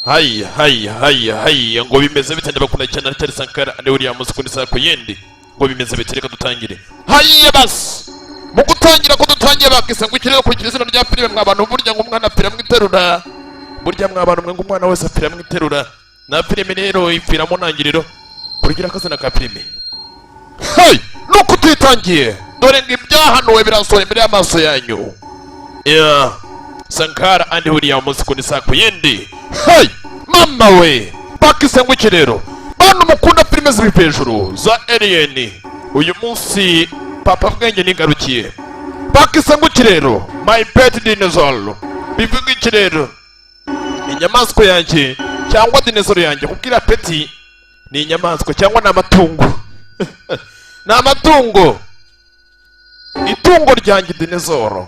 Hayi hayi hayi hayi, ngo bimeze bite? Ndabakunda cyane. Aracyari Sankara andi Williams kundi saa ku yindi. Ngo bimeze bite? Reka dutangire. Hayi basi, mu gutangira ko dutangiye bakise ngo ikirere kurikira izina rya filime. Mwa bantu, burya ngo umwana apfira mu iterura. Burya mwa bantu mwe, ngo umwana wese apfira mu iterura, na filime rero ipfira mu ntangiriro. Kurikira akazina ka filime. Hey, nuko utitangiye, dore ngo ibyahanuwe birasohora imbere y'amaso yanyu. Yeah. Sankara andi Williams kundi saa ku yindi. Hey, mama we, bakise ngo iki rero? Bantu mukunda filime ziri hejuru za alien, uyu munsi papa bwenge nigarukiye. Bakise ngo iki rero? My Pet Dinosaur bivuga iki rero? Inyamaswa yanjye cyangwa dinosaur yanjye. Kubwira pet ni inyamaswa cyangwa ni amatungo, ni amatungo. Itungo ryanjye dinosaur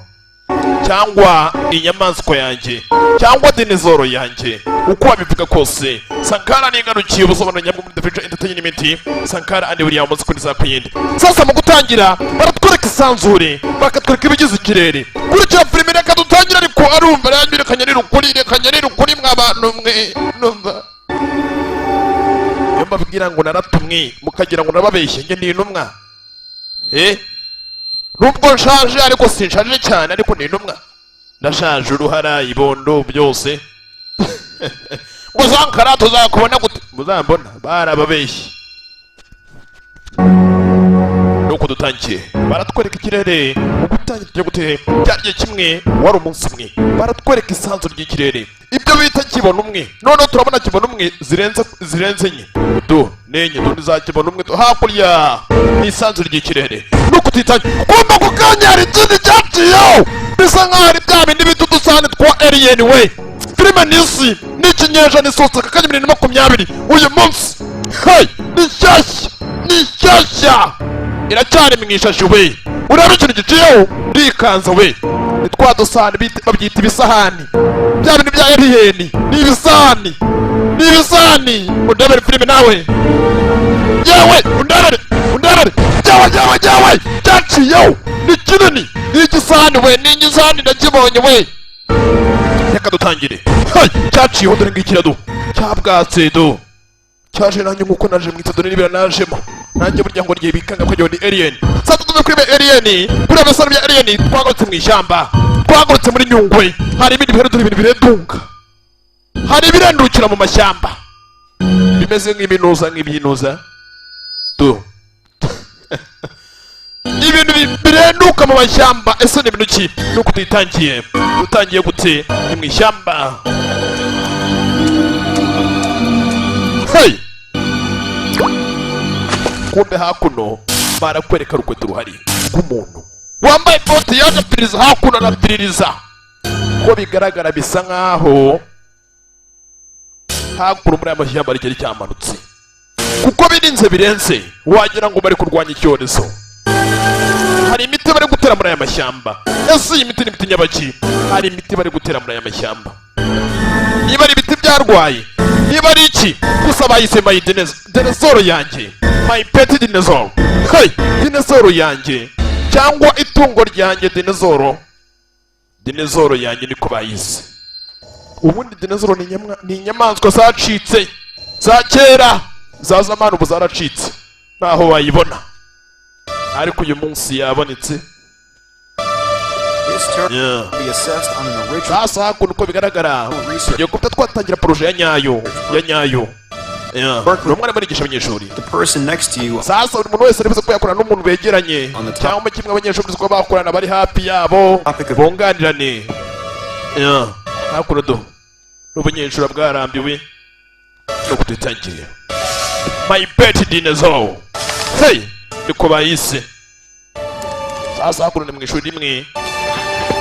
cyangwa inyamaswa yanjye cyangwa dinosaur yanjye, uko wabivuga kose. Sankara ningarukiye ubusobanuro nyabwo muri The Future Entertainment. Sankara andi Williams kuri za kuyindi. Sasa mu gutangira baratwereka isanzure, bakatwereka ibigize ikirere. Kurikira filime, reka dutangire. Ariko arumva rero, reka nyarira ukuri, reka nyarira ukuri. Mwa bantu mwe, numva iyo mbabwira ngo naratumwe mukagira ngo nababeshye. Njye ni intumwa. Nubwo nshaje, ariko sinshaje cyane, ariko ni intumwa. Ndashaje, uruhara, ibondo, byose. Ngo Sankara tuzakubona gute? Muzambona, barababeshye. Nuko dutangiye, baratwereka ikirere. Mu gutangira tujya gute? Byarye kimwe, wari umunsi umwe. Baratwereka isanzu ry'ikirere, ibyo bita kibona umwe. Noneho turabona kibona umwe zirenze, zirenze enye du n'enye du za kibona umwe du hakurya ni isanzu ry'ikirere. Nuko tuyitangiye, kumva ku kanya hari ikindi cyaciyeho, bisa nkaho ari bya bindi bita udusahani twa alien we. Filime ni isi, ni ikinyejana isohotse aka kanya 2020 uyu munsi. Hey, ni nshyashya, ni nshyashya, iracyari mu ishashi we. Urebe ikintu giciyeho, ndikanze we. Ni twa dusahani babyita ibisahani, bya bintu bya alien. Ni ibisahani, ni ibisahani. Undebere filime nawe, yewe, undebere, undebere. Yewe, yewe, yewe, cyaciyeho ni kinini, ni igisahani we, ni igisahani, ndakibonye we. Reka dutangire. Hey, cyaciyeho, dore ngikira du cyabwatse du cyaje nanjye nkuko naje mu dore nibira najemo nanjye. Burya ngo ryibikanga ko ni alien. Sasa tuve kuri alien, kuri abasore bya alien, twagurutse mu ishyamba, twagurutse muri Nyungwe. Hari ibindi biheru, dore ibintu biredunga, hari ibirendukira mu mashyamba bimeze nk'iminuza, nk'ibyinuza du, ibintu birenduka mu mashyamba. Ese ni ibintu ki? Nuko tuyitangiye, dutangiye gute? Ni mu ishyamba. Hey! Kumbe hakuno barakwereka urukweto ruhari rw'umuntu wambaye bote, yaje apiririza hakuno, arapiririza. Ko bigaragara, bisa nkaho hakuno muri aya mashyamba rigari cyamanutse, kuko birinze birenze, wagira ngo bari kurwanya icyorezo. Hari imiti bari gutera muri aya mashyamba. Ese iyi miti ni imiti nyabaki? Hari imiti bari gutera muri aya mashyamba, niba ari ibiti byarwaye, niba ari iki. Gusa bayise my dinosaur yanjye, my pet dinosaur. Hey, dinosaur yanjye cyangwa itungo ryanjye dinosaur, dinosaur yanjye niko bayise. Ubundi dinosaur ni inyamaswa zacitse za kera, za zamani, ubu zaracitse ntaho wayibona, ariko uyu munsi yabonetse. This term be assessed on an original Sasa hakuno uko bigaragara, tugiye guhita twatangira projet ya nyayo, ya nyayo. Yeah. Ni umwarimu arigisha abanyeshuri. The person next to you Sasa buri muntu wese aribuze ko yakorana n'umuntu begeranye, cyangwa kimwe abanyeshuri uzi ko bakorana bari hafi yabo, bunganirane. Yeah. Hakuno do n'ubunyeshuri bwarambiwe no kudutangiye. My Pet Dinosaur, hey, niko bayise. Sasa hakuno ni mu ishuri rimwe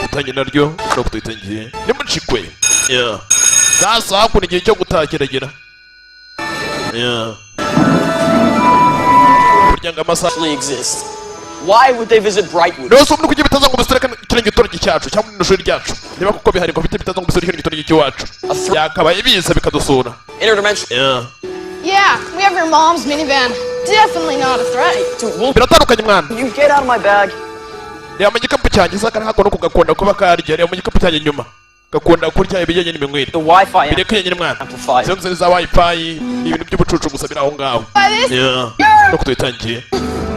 dutangiye naryo no kudutangiye, nimucikwe. Yeah. Sasa hakuno igihe cyo gutaha kiragera. Yeah. Burya ngo amasaha Actually exist. Why would they visit Brightwood? Rero si umuntu kugira bitaza ngo bisure kino giturage cyacu cyangwa rino shuri ryacu? Niba kuko bihari ngo bite bitaza ngo bisure kino giturage cy'iwacu, byakabaye biza bikadusura. Interdimensional. Yeah. Yeah, we have your mom's minivan. Definitely not a threat. Dude, will Biratandukanye mwana. you get out of my bag? Reba mu gikapu cyanjye, isaka hakuno kugakunda kuba karya. Reba mu gikapu cyanjye inyuma. Gakunda kurya ibijyanye n'iminywere. The Wi-Fi Bireke nyine mwana. amplifier. Izo za Wi-Fi ni ibintu by'ubucucu gusa biri aho ngaho. Buy this? Yeah. Nuko tubitangiye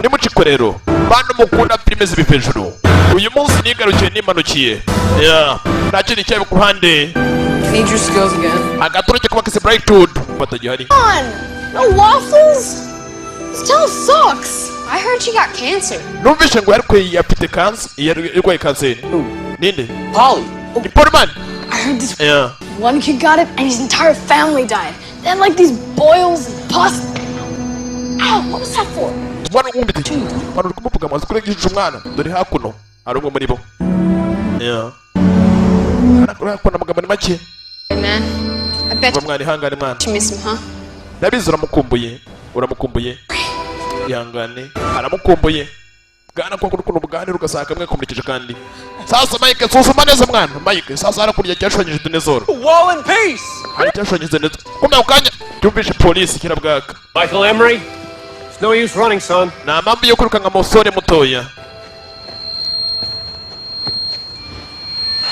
nimucikwe rero, bantu mukunda filime z'ibiva hejuru, uyu munsi nigarukiye nimanukiye. Yeah. Nta kindi cyabe ku ruhande. Need your skills again. Agaturage kuba kise Brightwood batagihari. On! No waffles? This town sucks. I heard she got cancer. Numvishe ngo yarwaye, afite kansi, yarwaye kanseri. Ninde? Polly. Ni Polman. I heard this one kid got it and his entire family died. They had like these boils and pus. Ow, what was that for? Umwana wumvite, umwana uri kumuvuga amazi kuri gishusho umwana. Dore hakuno hari umwe muri bo. Yeah. Hakuno amagambo ni make. Hey, man, I bet Uva mwana, ihangane mwana. you miss him, huh? Ndabizi uramukumbuye, uramukumbuye, ihangane, aramukumbuye bwana. Kwa ukuntu buganira ugasanga kamwe kamukurikije kandi. Sasa Mike, suzuma neza mwana. Mike sasa harakurya cyashushanyije dinosaur. Wall and peace. Hari icyashushanyije dinosaur. Kumbe ako kanya cyumvishe polisi kirabwaka. Michael Emery, it's no use running, son. Nta mpamvu yo kwirukanka, musore mutoya.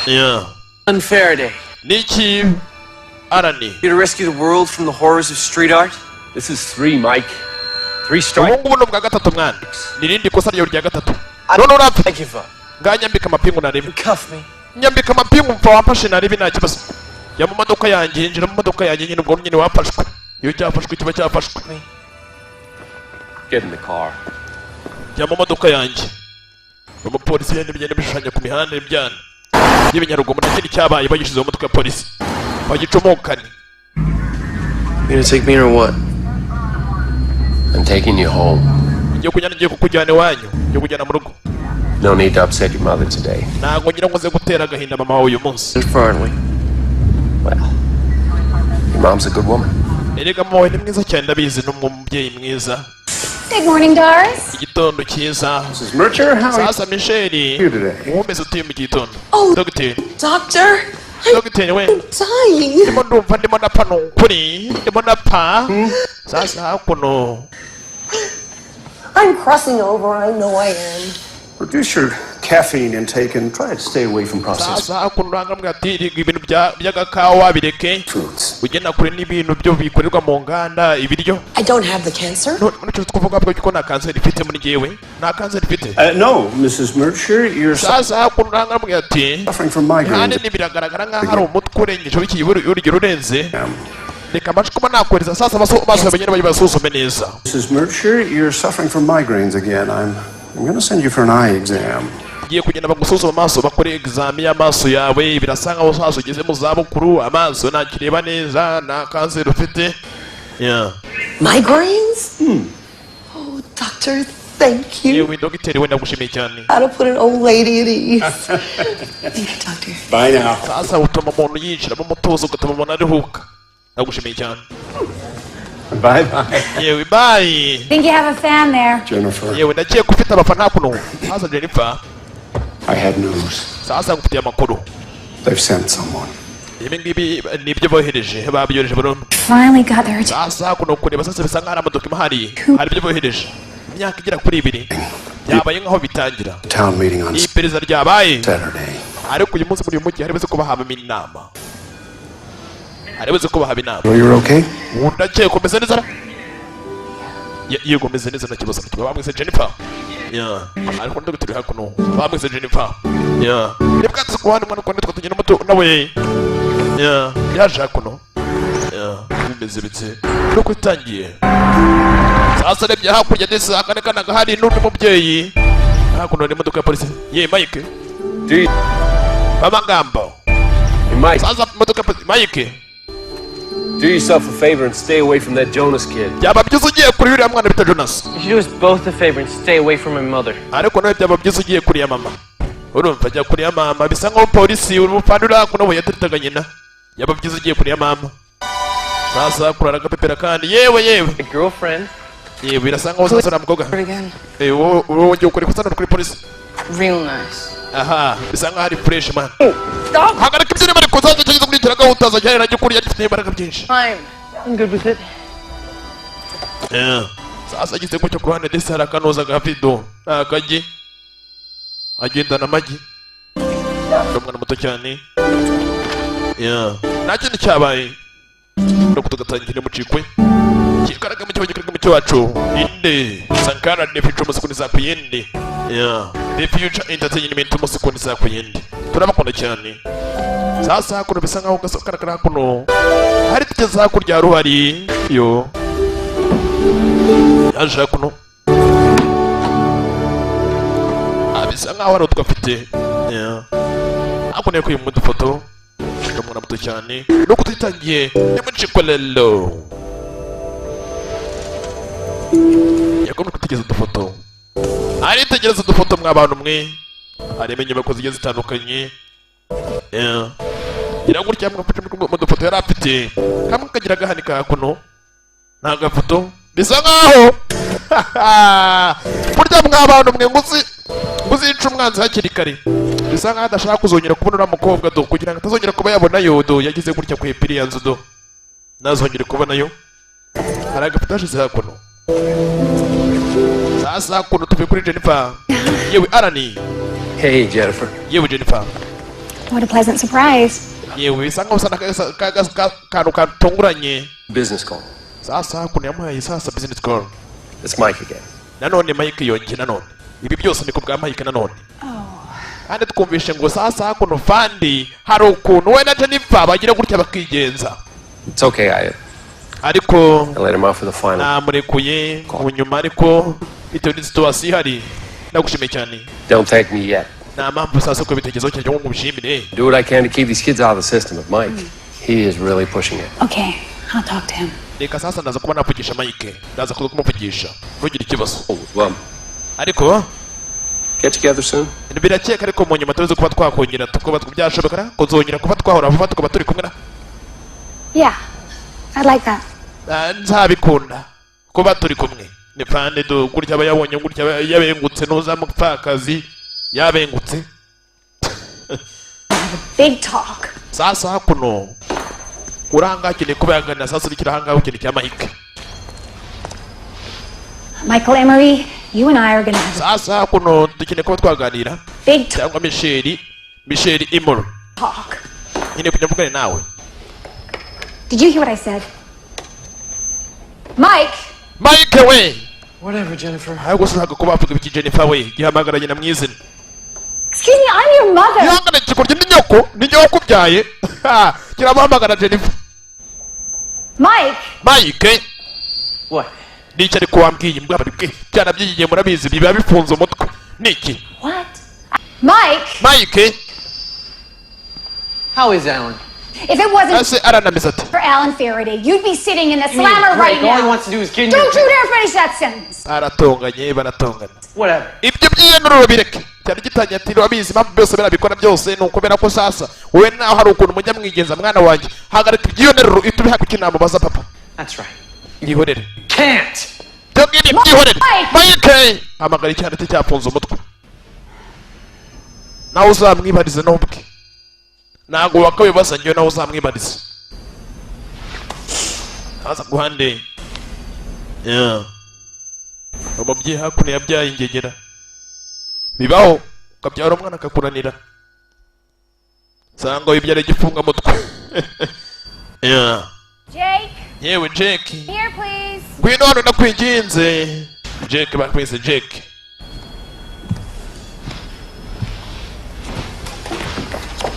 Yeah. On Faraday. Niki arani? You to rescue the world from the horrors of street art? This is three, Mike. Three Ubu strikes. ngubu ni ubwa gatatu mwana, ni irindi kosa ryawe rya gatatu none urapfa. I give up. Nganyambika amapingu narebe. Cuff me. Nyambika amapingu mva wamfashe narebe, nta kibazo. Jya mu modoka yanjye, yinjira mu modoka yanjye nyine. Ubwo nyine wafashwe, iyo cyafashwe kiba cyafashwe. Get in the car. Jya mu modoka yanjye. Umupolisi yenda bigenda bishushanya ku mihanda ibyana y'ibinyarugomo, nta kindi cyabaye, bagishyize mu modoka ya polisi bagicomokane. You gonna take me or what? I'm taking you home. Ngiye kujyana, ngiye kukujyana iwanyu, ngiye kujyana mu rugo. No need to upset your mother today. Ntabwo ngira ngo nze gutera agahinda mama wawe uyu munsi. Aren't we? Well, your mom's a good woman. Erega mama wawe ni mwiza cyane, ndabizi, ni umubyeyi mwiza. Good morning, Doris. Igitondo cyiza. Mrs. Mercher, how are Sasa Michelle, you today? wumeze utuye mu gitondo? Oh. Dogiteri. Doctor, Dogiteri we. I'm dying. Ndimo ndumva ndimo ndapfa, ni ukuri ndimo ndapfa. Sasa hakuno. I'm crossing over. I know I am. Reduce your caffeine intake and try to stay away from processed Sasa hakuno urangambwira ati "Riga ibintu by'agakawa bireke, foods. ugenda kure n'ibintu byo bikorerwa mu nganda, ibiryo." I don't have the cancer. None icyo twavuga ko nta kanseri ifite muri jyewe, nta kanseri ifite. No, Mrs. Mercher, you're Sasa hakuno urangambwira ati suffering from migraines. kandi biragaragara nk'aho ari umutwe urengeje urugero urenze. Reka mbashe kuba nakohereza sasa amaso yawe bagende basuzume neza. Mrs. Mercher, you're suffering from migraines again. I'm going to send you for an eye exam. Ngiye kugenda bagusuzuma amaso, bakore exam y'amaso yawe. Birasa nkaho sasa ugeze mu zabukuru, amaso ntakireba neza, nta kanseri ufite. Yeah. Migraines? Oh, doctor, thank you. Yewe dogiteri we, ndagushimiye cyane. How to put an old lady at ease. Thank you, doctor. Bye now. Sasa utuma umuntu yinjiramo umutuzo, ugatuma umuntu aruhuka, ndagushimiye cyane. Bye bye. Yewe, bye. Think you have a fan there. Jennifer, Yewe, ndakeka ufite abafana hakuno. Sasa Jennifer. I have news. Sasa ngufitiye amakuru. They've sent someone. Ibi ngibi nibyo bohereje, babyohereje burundu. Finally got their attention. Sasa hakuno kureba sasa bisa nkaho ari amadokima, hari ibyo bohereje. Imyaka igera kuri 2 byabaye nkaho bitangira. Town meeting on Iperereza ryabaye. Saturday. Ariko uyu munsi muri uyu mujyi hari buze kuba habamo inama, hari buze kuba haba inama. Well, you're okay? Ndakeka umeze neza ra? Yego, umeze neza, nta kibazo na kimwe. Bamwise Jennifer. Yeah. Ariko ndaguturi hakuno bamwise Jennifer. Yeah. Ni bwatsi ku ruhande mwana kwandi twatugenda muto nawe. Yeah. Yaje hakuno. Yeah. Bimeze bite nuko itangiye? Sasa arebye hakurya ndetse akane kana gahari n'undi mubyeyi hakuno hari imodoka ya polisi ye. Mike. Do you, Amagambo. Hey, Mike, Sasa imodoka ya polisi, Mike. do yourself a favor and stay away from that Jonas kid. Byaba byiza ugiye kuri uriya mwana bita Jonas. You should do us both a favor and stay away from my mother. Ariko nawe byaba byiza ugiye kuriya mama, urumva? Jya kuriya mama. Bisa nkaho polisi umufana uri hakuno we yateretaga nyina. Byaba byiza ugiye kuriya mama. Sasa kurara agapepera kandi yewe yewe. A girlfriend. Yewe, birasa nkaho sasa uriya mukobwa. Again. Eh, wowe ugiye gukora ikosa none kuri polisi. Real nice. Aha bisa nkaho ari fresh man. Hagarika ibyo urimo, ariko uzaza cyangwa muri kiraga utaza cyane najya kuriya gifite imbaraga byinshi. Time. I'm good with it. Yeah. Sasa ageze gutyo ku ruhande ndetse hari akanoza gafido akagi agendana amagi, ni umwana muto cyane. Yeah. Nta kindi cyabaye, nuko tugatangira mucikwe kikaraga mu kiba gikaraga mu cyacu inde Sankara The Future, umunsi kuri za kuyindi. Yeah, The Future Entertainment, umunsi kuri za kuyindi, turabakunda cyane. Sasa hakuno bisa nkaho gasokarakara hakuno hari tugeze hakurya ruhari yo yaje hakuno. Ah, bisa nkaho hari utwo afite. Yeah. Hakuno yakuye mu dufoto ni umwana muto cyane, nuko tuyitangiye nimucikwe lelo yakomeje kwitegereza udufoto, aritegereza udufoto mwa bantu mwe, harimo inyubako zigiye zitandukanye. Yeah. Gira gutya mu dufoto yari afite kamwe kagira agahanika hakuno ni agafoto bisa nkaho burya mwa bantu mwe nguzi nguzica umwanzi hakiri kare, bisa nkaho adashaka kuzongera kubona uriya mukobwa do, kugira ngo atazongera kuba yabonayo do. Yagize gutya ku ipiri nzu do, ntazongere kubonayo. Hari agafoto hashize hakuno. Sasa hakuno tuvuye kuri Jennifer, yewe Arani. Hey, Jennifer. Yewe Jennifer. What a pleasant surprise. Yewe bisa nkaho usa n'akantu katunguranye. Business call. Sasa hakuno yamuhaye sasa business call. It's Mike again. Nanone Mike yongeye, nanone ibi byose ni ku bwa Mike nanone. Kandi twumvishe ngo sasa hakuno fandi hari ukuntu we na Jennifer bagira gutya bakigenza. It's okay. Ariko I let him out for the final. Namurekuye mu nyuma, ariko bitewe n'i situation ihari ndagushimiye cyane. Don't thank me yet. Nta mpamvu sasa ko ibitekerezo cyanjye ngo ngushimire. Do what I can to keep these kids out of the system, but Mike, he is really pushing it. Okay, I'll talk to him. Reka sasa ndaza kuba navugisha Mike, ndaza kuza kumuvugisha, ntugire ikibazo. Oh, well, ariko get together soon. Birakeka ariko mu nyuma tuzi kuba twakongera tukuba byashoboka kuzongera kuba twahora vuba tukaba turi kumwe na Yeah, I'd like that. Ah, nzabikunda kuba turi kumwe. Ni pande do gutya aba yabonye gutya aba yabengutse nuza mupfakazi yabengutse. Big talk. Sasa hakuno uranga akeneye kuba yaganira sasa urikira ahangaha ukeneye cya Mike. Michael Emery, you and I are gonna have Sasa hakuno dukeneye kuba twaganira a big cyangwa Michelle Imoro talk. Nyine kujya mvugane nawe. Did you hear what I said? Mike! Mike we. Whatever, Jennifer. Ahubwo ushaka kuba wavuga ibiki Jennifer we, gihamagara nyina mu izina. Excuse me, I'm your mother! Ihangane kikurya ni nyoko, ni nyoko wakubyaye. Kiramuhamagara Jennifer. Mike! Mike. What? Niki ariko wambwiye imbwa bari bwe byana by'igihe murabizi biba bifunze umutwe niki. What? Mike! Mike. How is Alan? If it wasn't Ese aranamiza ati for Alan Faraday, you'd be sitting in the Give me a slammer break. right All he now. wants to do is get in your Don't you dare finish that sentence! Baratonganye, baratongana. Whatever. Ibyo by'iyenururo bireke cyari gitangiye ati urabizi impamvu byose birabikora byose ni ukubera ko sasa wowe naho hari ukuntu mujya mwigenza. Mwana wanjye, hagarika iby'iyo nteruro ihita ubiha kuki namubaza papa. That's right. Yihorere. Can't! Ibyo ngibyo byihorere. Mike! Mike hamagara icyana cye cyafunze umutwe, nawe uzamwibarize n'ubwe, ntabwo wakabibaza njyewe, nawe uzamwibarize haza guhande. Yeah. Umubyeyi hakuno yabyaye ingegera, bibaho ukabyara umwana akakunanira sanga wibyara igifungamutwe. Yeah. Jake! Yewe Jake. Here, please! Ngwino hano ndakwinginze Jake, bakwise Jake.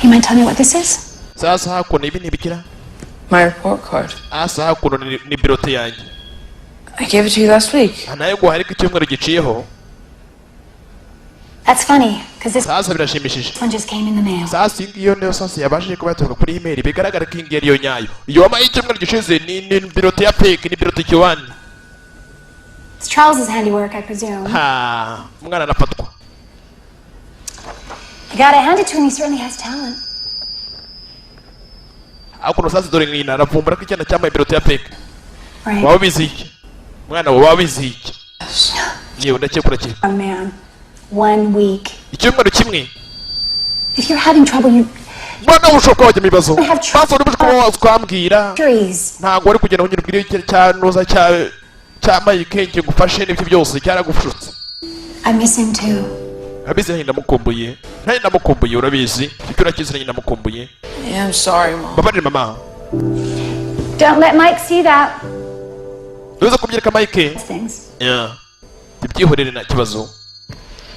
You mind telling me what this is? Sasa hakuno ibi ntibikira. My report card. Asa hakuno ni bulletin yanjye. I gave it to you last week. Nayo guha ariko icyumweru giciyeho. That's funny, because this Sasa birashimishije. one just came in the mail. Sasa iyi ngiyo niyo sasa yabashije kuba yaturuka kuri email, bigaragara ko iyi ngiyi ariyo nyayo. Iyo wampaye icyumweru gishize ni bulletin ya fake, ni bulletin kiwani. It's Charles's handiwork, I presume. Ha, umwana arafatwa. You gotta hand it to him, he certainly has talent. Hakuno sasa dore ngina aravumbura ko icyana cyambaye bulletin ya fake. Right. Waba ubizi iki mwana wawe, waba ubizi iki? Yewe ndakeka urakeka. A man. One week. Icyumweru kimwe. If you're having trouble, you Mwana ushobora kuba wajya mu bibazo I have basi uri kuba watwambwira. trees. Ntabwo wari kugenda ngo ubwire icyo cyanuza cya Mike ngufashe n'ibyo byose cyaragushutse. I miss him too. Abizi, nanjye ndamukumbuye, nanjye ndamukumbuye, urabizi icyo urakizi, nanjye ndamukumbuye. Yeah, I'm sorry, Mom. Mbabarire, mama. Don't let Mike see that. Ntuze kubyereka Mike. Things. Yeah. Ibyihorere, nta kibazo,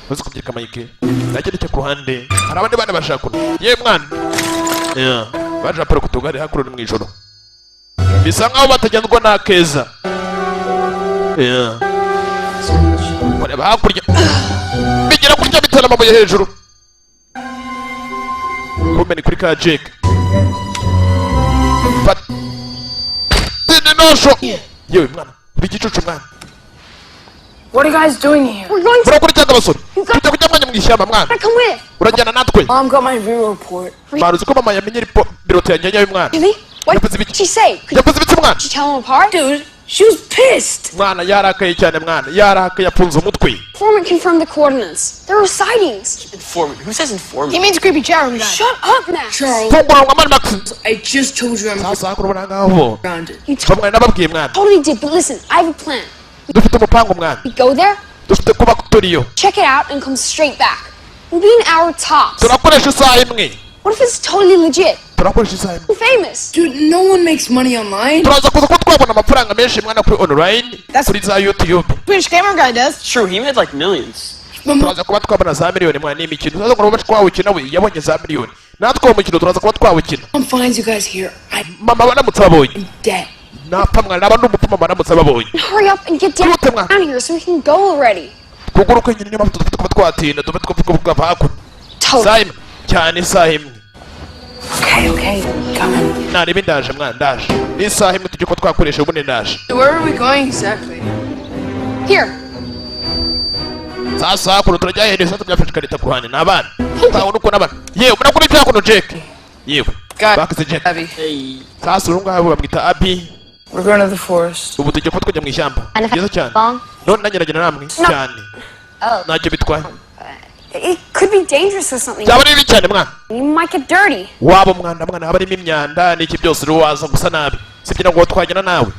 ntuze kubyereka Mike. Nta kindi cyo ku ruhande, hari abandi bana bashaka kuno. Yewe mwana. Yeah. Baje bapara ku tugare hakuno, ni mu ijoro, bisa nkaho batagenzwa n'akeza. Yeah. Bareba hakurya, bigera kurya, bitera amabuye hejuru. Kumbe ni kuri ka Jake. Nosho, yewe mwana, uri igicucu mwana. What are you guys doing here? We're going to. Murakora cyangwa abasore tujya kujya mwanya mu ishyamba mwana? Come with. Urajyana natwe? Mom got my real report. Mwana, uzi ko mama yamenye bulletin yanjye nyayo mwana? Really? What Yavuze did ibiki? she say? Could Yavuze ibiki mwana? you tell them apart? Dude, she was pissed. Mwana, yarakaye cyane mwana, yarakaye, apfunze umutwe. Informant confirmed the coordinates. There were sightings. Informant. Who says informant? He means creepy chat room guy. Shut up, Max. Charles, Fungura mwana, Max. I just told you I'm Sasa hakuno ubona ngaho grounded. You bamwe nababwiye mwana. totally did, but listen, I have a plan. Dufite umupango mwana. We go there, Dufite kuba turiyo. Check it out, and come straight back. We'll be an hour tops. Turakoresha isaha imwe. What if it's totally legit? Turakoresha isaha imwe. We're famous. Dude, no one makes money online. Turaza kuza kuba twabona amafaranga menshi mwana kuri online, kuri za YouTube. Swedish gamer guy does. True, he made like millions. Turaza kuba twabona za miliyoni mwana n'imikino. Turaza kuba twawukina, we yabonye za miliyoni, natwe uwo mukino turaza kuba twawukina. Mom finds you guys here, I'm Mama baramutse babonye dead. napfa mwana, naba ndi umupfu mama baramutse babonye. Hurry up and get down, Twihute mwana. down here so we can go already. Kuguruka nyine, niyo mpamvu dufite kuba twatinda, tuba twava hakuno. Totally. Isaha imwe cyane, isaha imwe. Okay, coming. Nareba, ndaje mwana, ndaje n'isaha imwe tujye kuba twakoresha ubundi, ndaje. Where are we going exactly? Here. Sasa hakuno turajya hehe? Sasa byafashe ikarita ku ruhande ni abana, ntabwo ukuntu abana. Yewe, murakora ibyo hakuno, Jake, yewe. Got Bakize Jake. Abby. Hey. Sasa uyu nguyu bamwita Abi. We're going to the forest. Ubu tugiye kuba twajya mu ishyamba, byiza cyane. None nanjye ndagenda namwe cyane. Oh. Ntacyo bitwaye. It could be dangerous or something. Byaba ari bibi cyane mwana. You might get dirty. Waba umwanda mwana, haba harimo imyanda n'iki byose, rero waza gusa nabi, sibyo ngo twagenda nawe.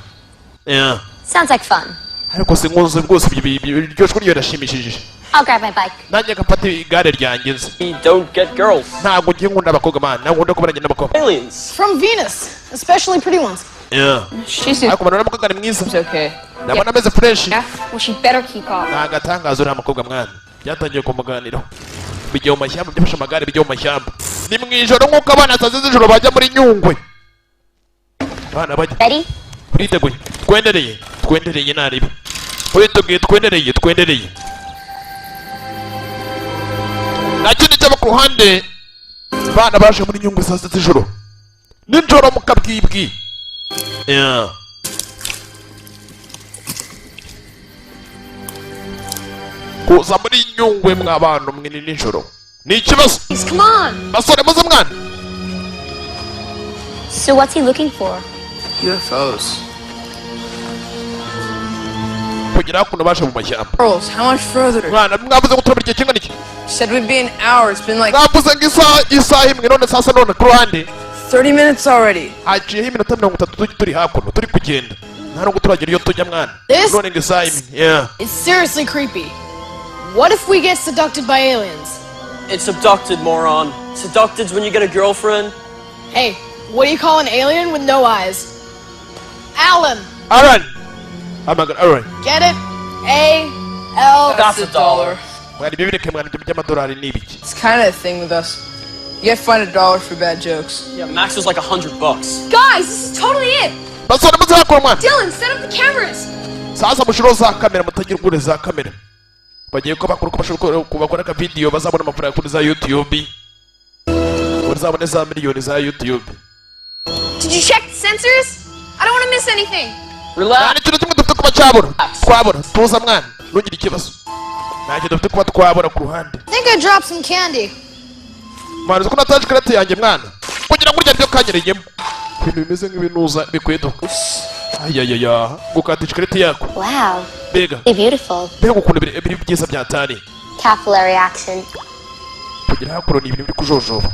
Yeah. Sounds like fun. Ariko sinkunze rwose ibyo iryo jwi ryo rirashimishije. I'll grab my bike. Nanjye ngafata igare ryanjye nzi. We don't get girls. Ntabwo ngiye nkunda abakobwa man, ntabwo nkunda kuba n'abakobwa. Aliens. From Venus, especially pretty ones. Yeah. She seems Ariko mbona umukobwa ni mwiza. Okay. Ndabona ameze fresh. Yeah? Well, she better keep up. Ni agatangaza uriya mukobwa mwana. Byatangiye kumuganiraho, bijya mu mashyamba, byafashe amagare bijya mu mashyamba. Ni mu ijoro nk'uko abana saa sita z'ijoro bajya muri Nyungwe, abana bajya. Ready? Uriteguye? Twendereye, twendereye, naribi, uriteguye? Twendereye, twendereye. Nta kindi cyaba ku ruhande, abana baje muri Nyungwe saa sita z'ijoro, nijoro mu kabwibwi. Yeah. Kuza muri Nyungwe mw'abantu mwe ni nijoro ni ikibazo. Please, come on. Basore, muze mwana. So what's he looking for? UFOs. Kugera hakuno baje mu mashyamba. Girls, how much further? Mwana, mwavuze ngo turabura igihe kingana iki? Said we'd be an hour. It's been like Mwavuze ngo isaha imwe, none sasa none ku ruhande 30 minutes already. Haciyeho iminota 30 turi hakuno, turi kugenda, nta nubwo turagera iyo tujya mwana. None ngo isaha imwe, yeah. It's seriously creepy. What if we get seducted by aliens? It's abducted, moron. Seducted's when you get a girlfriend. Hey, what do you call an alien with no eyes? Alan. Aaron, hamagara Aaron. Get it? A L. That's a dollar. Mwana, ibyo bireke mwana, ibyo by'amadolari ni ibiki? It's kind of a thing with us. You get fined $1 for bad jokes. Yeah, Max was like $100. Guys, this is totally it. Basore, muze hakuno mwana. Dylan, set up the cameras. Sasa mushiro za kamera, mutagira ugure za kamera, bagiye ko bakora uko bashoboye ko bakora aka video, bazabona amafaranga kuri za YouTube, bazabone za miliyoni za YouTube. Did you check the sensors? I don't want to miss anything. Relax. Nta n'ikintu kimwe dufite kuba cyabura twabura. Tuza mwana, ntugire ikibazo, nta kintu dufite kuba twabura ku ruhande. I think I dropped some candy. Mwana, uzi ko nataje ikarita yanjye mwana, kugira ngo urya ryo kanyereyemo ibintu bimeze nk'ibinuza bikweduka, ayayaya, gukata ikarita yako. Wow. Mbega! Beautiful. Mbega ukuntu biri byiza byatari! Capillary action. Kugira hakuno ni ibintu biri kujojoba,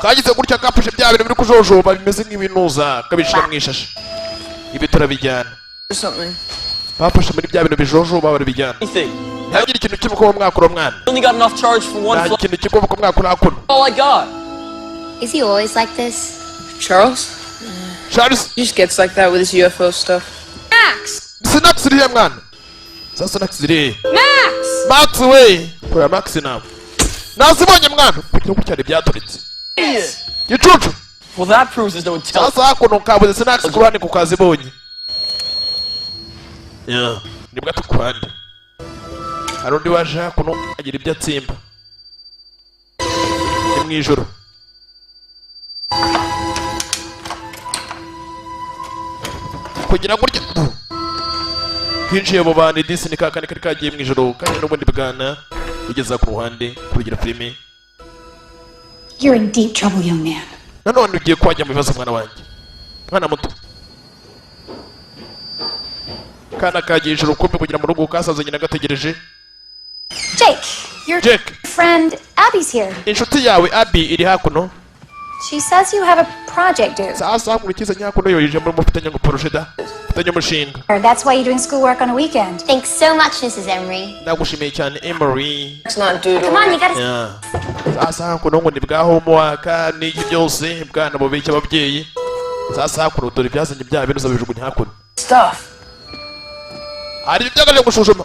kagize gutya kafashe bya bintu biri kujojoba bimeze nk'ibinuza, kabishyira mu ishashi. Ibi turabijyana. Or something. Bafashe muri bya bintu bijojoba barabijyana. Anything. Ntihagire ikintu kimwe kuba mwakura mwana. Only got enough charge for one Nta flight. kintu kigomba kuba mwakura hakuno. All I got. Is he always like this? Charles? Charles. He just gets like that with his UFO stuff. Max! Snacks irihe mwana? Za snacks ziri? Max! Max we, kureba Max nawe nazibonye mwana, kugira ngo cyane byaturitse gicucu. Well, that proves there's no intelligence. Sasa hakuno kabuze snacks ku ruhande kukazibonye. Yeah. Nibwo tukwande hari undi waje hakuno agira ibyo atsimba. Ni mu ijoro kugira ngo urye kinjiye mu bantu disi ni kakandi kari kagiye mu ijoro kandi n'ubundi bwana ugeza ku ruhande kugira filime. You're in deep trouble, young man. Nanone ugiye kwajya mu bibazo, mwana wanjye, mwana muto. Kana kagiye ijoro kumbe kugira mu rugo kasaze nyina gategereje. Jake, your Jake. friend Abby's here. Inshuti yawe Abby iri hakuno. She says you have a project due. Sasa hakuno ikiza nyakuno yoyije muri mufitanye ngo projet da mufitanye umushinga. That's why you're doing schoolwork on a weekend. Thanks so much, Mrs. Emery. Ndagushimiye cyane, Emery. It's not due to Come on, you gotta. Yeah. Sasa hakuno ngo ni bwa homework n'iki byose bwana bubeshya ababyeyi. Sasa hakuno dore ibyazanye bya bintu uzabijugunya hakuno. Stuff. Hari ibyo gusuzuma.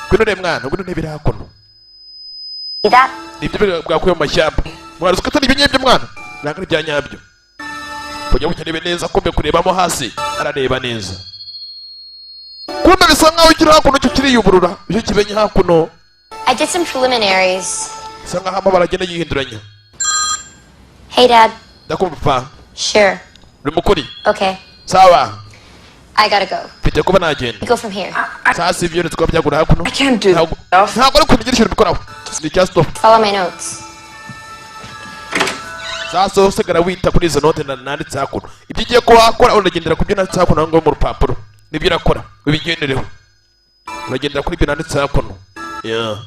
Ngwino urebe mwana, ngwino urebere hakuno. See that? Nibyo bwakuye mu mashyamba mwana, uzi ko atari ibyo ngibyo mwana, ntabwo ari ibya nyabyo. Kugira ngo urebe neza kumbe kurebamo hasi arareba neza kumbe bisa nkaho kiri hakuno cyo kiriyuburura iyo kibenye hakuno. I did some preliminaries. Bisa nkaho amabara agenda yihinduranya. Hey, Dad. Ndakumva pa. Sure. Uri mukuri. Okay. Sawa. I gotta go. Mfite kuba nagenda. You go from here. Sasa ibyo uretse kuba byagura hakuno. I can't do Ntabwo stuff. ntabwo ari ukuntu ugira ikintu ubikoraho ni icya stop. Follow my notes. Sasa usigara wita kuri izo note nanditse hakuno. Ibyo ugiye kuba wakora uragendera ku byo nanditse hakuno aho ngaho mu rupapuro, nibyo urakora ubigendereho, uragendera kuri ibyo nanditse hakuno. Yeah.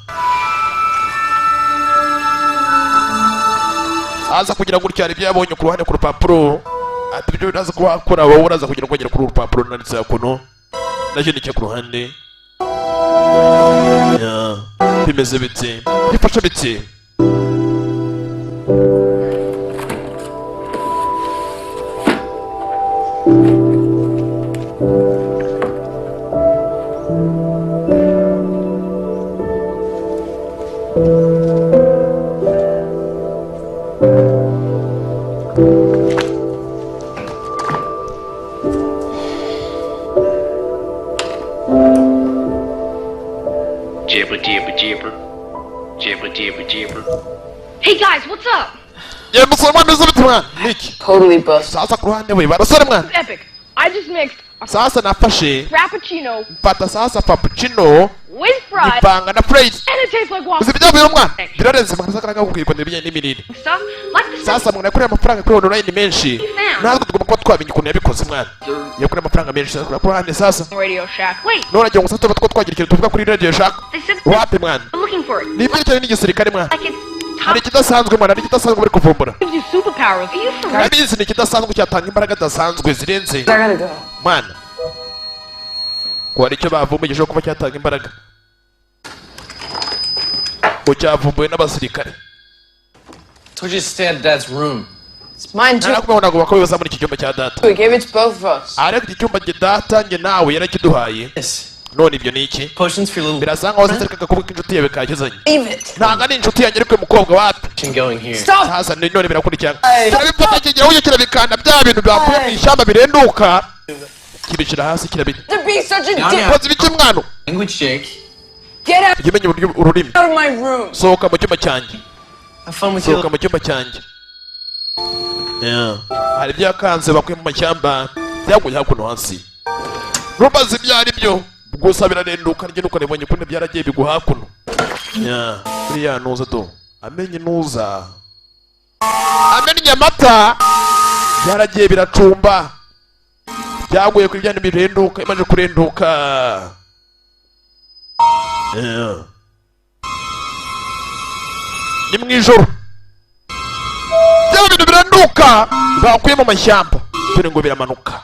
Sasa kugira ngo utya hari ibyo yabonye ku ruhande ku rupapuro, ati ibyo uraza kuba wakora wowe uraza kugira ngo ugere kuri uru rupapuro nanditse hakuno nacyo ku ruhande. Yeah. Bimeze bite, bifashe bite? Jibber jibber jibber. Jibber jibber jibber. Hey guys, what's up? Ye musore mwana, bimeze bite mwana, niki? Totally busted. Sasa ku ruhande we barasore mwana. Epic. I just mixed a Sasa nafashe frappuccino mfata sasa frappuccino with fries, ipanga na fries and it tastes like uzi waffle ibyavuye mwana, birarenze mwana. Sasa karanga kukikondera ibijyanye n'imirire stuff. Like the stuff sasa mwana yakoreye amafaranga kuri online menshi, natwe tugomba kuba twamenya ukuntu yabikoze mwana, yakoreye amafaranga menshi. Sasa ku ruhande sasa Radio Shack. Wait, none agira ngo sasa tuba twagira ikintu tuvuga kuri Radio Shack. they said Wapi mwana? I'm looking for it. Ni ibyerekeranye n'igisirikare mwana. Like it's Hari top ikidasanzwe mwana, hari ikidasanzwe bari kuvumbura. gives you superpowers. Are you for real? Urabizi ni ikidasanzwe cyatanga imbaraga zidasanzwe zirenze. I gotta go. Mwana, ngo hari icyo bavumbuye gishobora kuba cyatanga imbaraga, ngo cyavumbuwe n'abasirikare. Told you to stay at Dad's room. It's mine too. Narakubwira ngo ntabwo bakabibaza muri iki cyumba cya data. He gave it to both of us. Ariko iki cyumba njye data njye nawe yarakiduhaye. Yes. None ibyo ni iki? Potions for your little Birasa nkaho sasa ariko agakobwa k'inshuti yawe kakizanye. Leave it. Ntabwo ari inshuti yanjye ariko uyu mukobwa wapi. going here. Stop. Sasa none birakurikirana kirabifata kigira uyu kirabikanda bya bintu byakuye mu ishyamba birenduka kibishyira hasi kirabirya. To be such a dick. Koze ibiki mwana? Language, Jake. Get out Jya umenya uburyo ururimi. of my room. Sohoka mu cyumba cyanjye. Have fun with your Sohoka mu cyumba cyanjye. Yeah. Hari ibyo yakanze bakuye mu mashyamba byaguye hakuno hasi, ntumbaze ibyo ari byo gusa birarenduka njye nuko nibonye ukuntu byaragiye bigwa hakuno. Yeah. Buriya nuza do amenye nuza amennye amata byaragiye biracumba byaguye kuri bya birenduka imaze kurenduka. Yeah. Ni mu ijoro bya bintu biranduka bakuye mu mashyamba dore ngo biramanuka,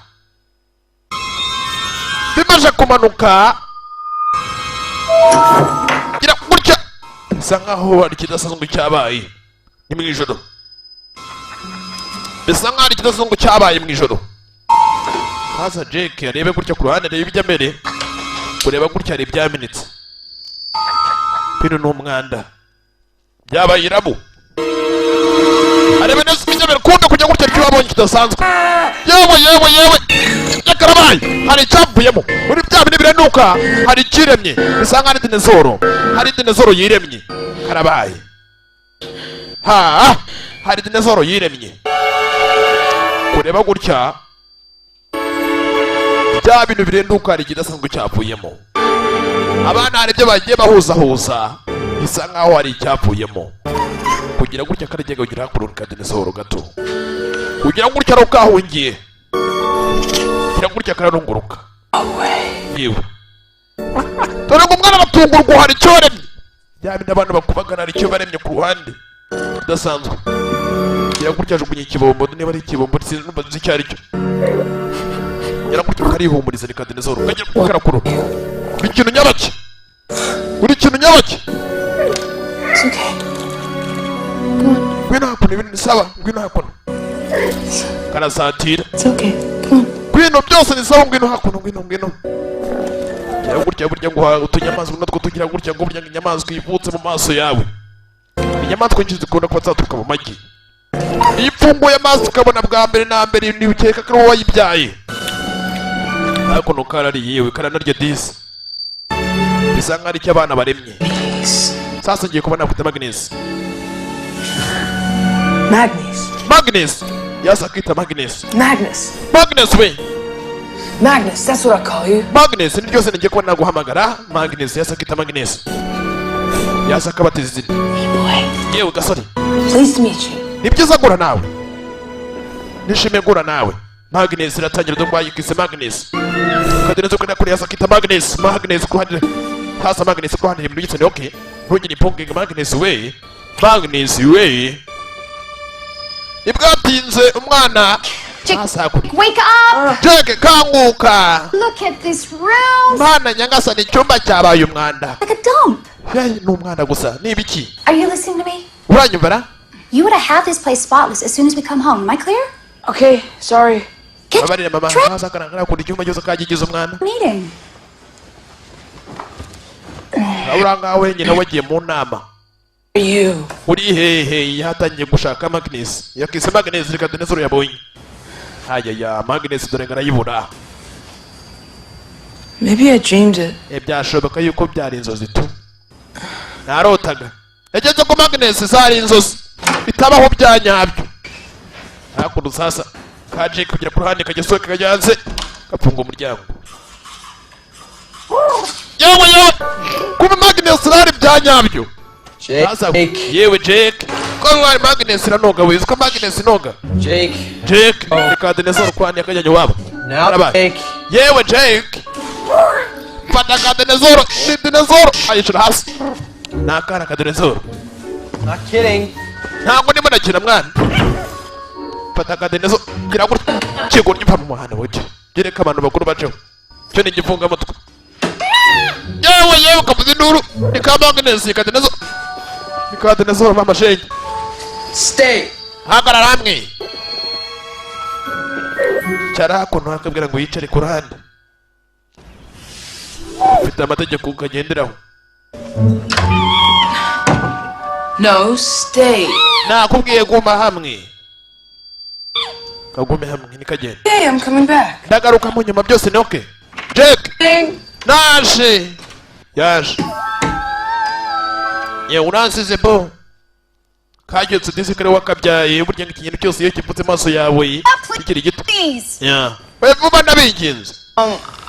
bimaze kumanuka Gira gutya, bisa nkaho hari ikidasanzwe cyabaye. Ni mu ijoro, bisa nkaho hari ikidasanzwe cyabaye mu ijoro. Haza Jake arebe gutya ku ruhande, arebe ibijya mbere. Kureba gutya, hari ibyamenetse. Bino ni umwanda, byabaye irabu. Arebe neza ibijya mbere, kumbe kujya gutya ibyo wabonye kidasanzwe. Yewe, yewe, yewe, yakarabaye! Hari icyavuyemo muri bya bindi biranuka. Hari ikiremye, bisa nkaho ari dinezoro. Hari dinezoro yiremye. Karabaye! Ha, hari dinezoro yiremye. Kureba gutya, bya bintu birenduka, hari ikidasanzwe cyavuyemo. Abana hari ibyo bagiye bahuzahuza, bisa nkaho hari icyavuyemo. Kugira gutya, karagiye kugira hakuno ka dinezoro gato. Kugira gutya, ari ukahungiye. Kugira gutya, kararunguruka. Yewe, dore ngo umwana aratungurwa, hari icyo waremye. Bya bindi abantu bakubagana, hari icyo baremye ku ruhande udasanzwe. Kugira gutya, ajugunya ikibombo, niba ari ikibombo, sinzi, numva nzi icyo ari cyo. Kugira gutya, karihumuriza, ni kadinezoro. Kagira karakuru. Uri ikintu nyabaki? Uri ikintu nyabaki? It's okay. Ngwino hakuno, ibintu ni sawa. Ngwino hakuno, karasatira. It's okay. Come on. Ngwino, byose ni sawa. Ngwino hakuno, ngwino, ngwino. Gira gutya, burya ngo utunyamaswa natwo tugira gutya, ngo burya ngo inyamaswa ivutse mu maso yawe. Inyamaswa nyinshi zikunda kuba zaturuka mu magi. Iyo ipfunguye amaso ukabona bwa mbere na mbere, ntiukeka ko ari wowe wayibyaye. Hakuno karariye, yewe, karanarya disi. Bisa nkaho ari icyo abana baremye. Sasa ngiye kubona nakwita Magnus. Magnus. Magnus, yasa akita Magnus. Magnus. Magnus we. Magnus, that's what I call you. Magnus ni ryose ngiye kuba naguhamagara Magnus. Yasa akita Magnus, yasa akabatiza izina. Yewe gasore. Pleased to meet you. Ni byiza guhura nawe, nishimiye guhura nawe. Magnus iratangira dore bayikise Magnus. Kadenze kuri kuri, yasa akita Magnus. Magnus ku ruhande hasa, Magnus ku ruhande, ibintu byitse. Okay, ntugire impungenge Magnus we, Magnus we. Ntibwatinze, umwana hasa hakurya. Wake up! Jake, kanguka! Look at this room! Mwana nyagasani, icyumba cyabaye umwanda. Like a dump. Hey, ni umwanda gusa, ni ibiki? Are you listening to me? Uranyumva ra? You would have this place spotless as soon as we come home. Am I clear? Okay, sorry. Babarire mama. Haza akarangara, akunda icyumba cyose kagigize umwana. Meeting. Ura ngaho wenyine, wagiye mu nama. You. Uri hehe? Yatangiye gushaka Magnus, yakise Magnus. Reka dinezoro yabonye hayaya Magnus, dore ngo arayibura. Maybe I dreamed it. Byashoboka yuko byari inzozi tu, narotaga. Yageze ko Magnus zari inzozi, bitabaho bya nyabyo. Hakuno sasa kaje kugera ku ruhande, kajya sohoka, kajya hanze, gafunga umuryango. Yewe, yewe, kuba Magnus zari bya nyabyo. Sasa, yewe Jake, ko wari Magnus iranoga, wizi ko Magnus inoga? Jake. Jake, reka dinezoro kwani yakajyanye iwabo. Now, Karabaye. Jake. Yewe Jake, fata ka dinezoro, ni dinezoro, ayicara hasi, ni akana ka dinezoro. Not kidding. Ntabwo ndimo ndakina mwana. Fata ka dinezoro, gira gutya kigoryi, mva mu muhanda wujye, gereka abantu bakuru baceho. Cyo ni igifungamutwe. Yewe, yewe, kavuze induru, ni ka Magnus, ka dinezoro, ni ka dinezoro. Mama shenge. Stay. Hagarara hamwe. Cyara hakuno, akabwira ngo yicare ku ruhande. Ufite amategeko ukagenderaho. No, stay. Nakubwiye guma hamwe, kagume hamwe, nikagenda. Hey, I'm coming back. Ndagaruka mu nyuma, byose ni okay Jake. Naje, yaje. Yewe, uransize bo kagetse disi kare wakabyaye. Burya ngo ikintu cyose iyo kivutse amaso yawe kikiri gito. Please. Yeah. We vuba, ndabinginze.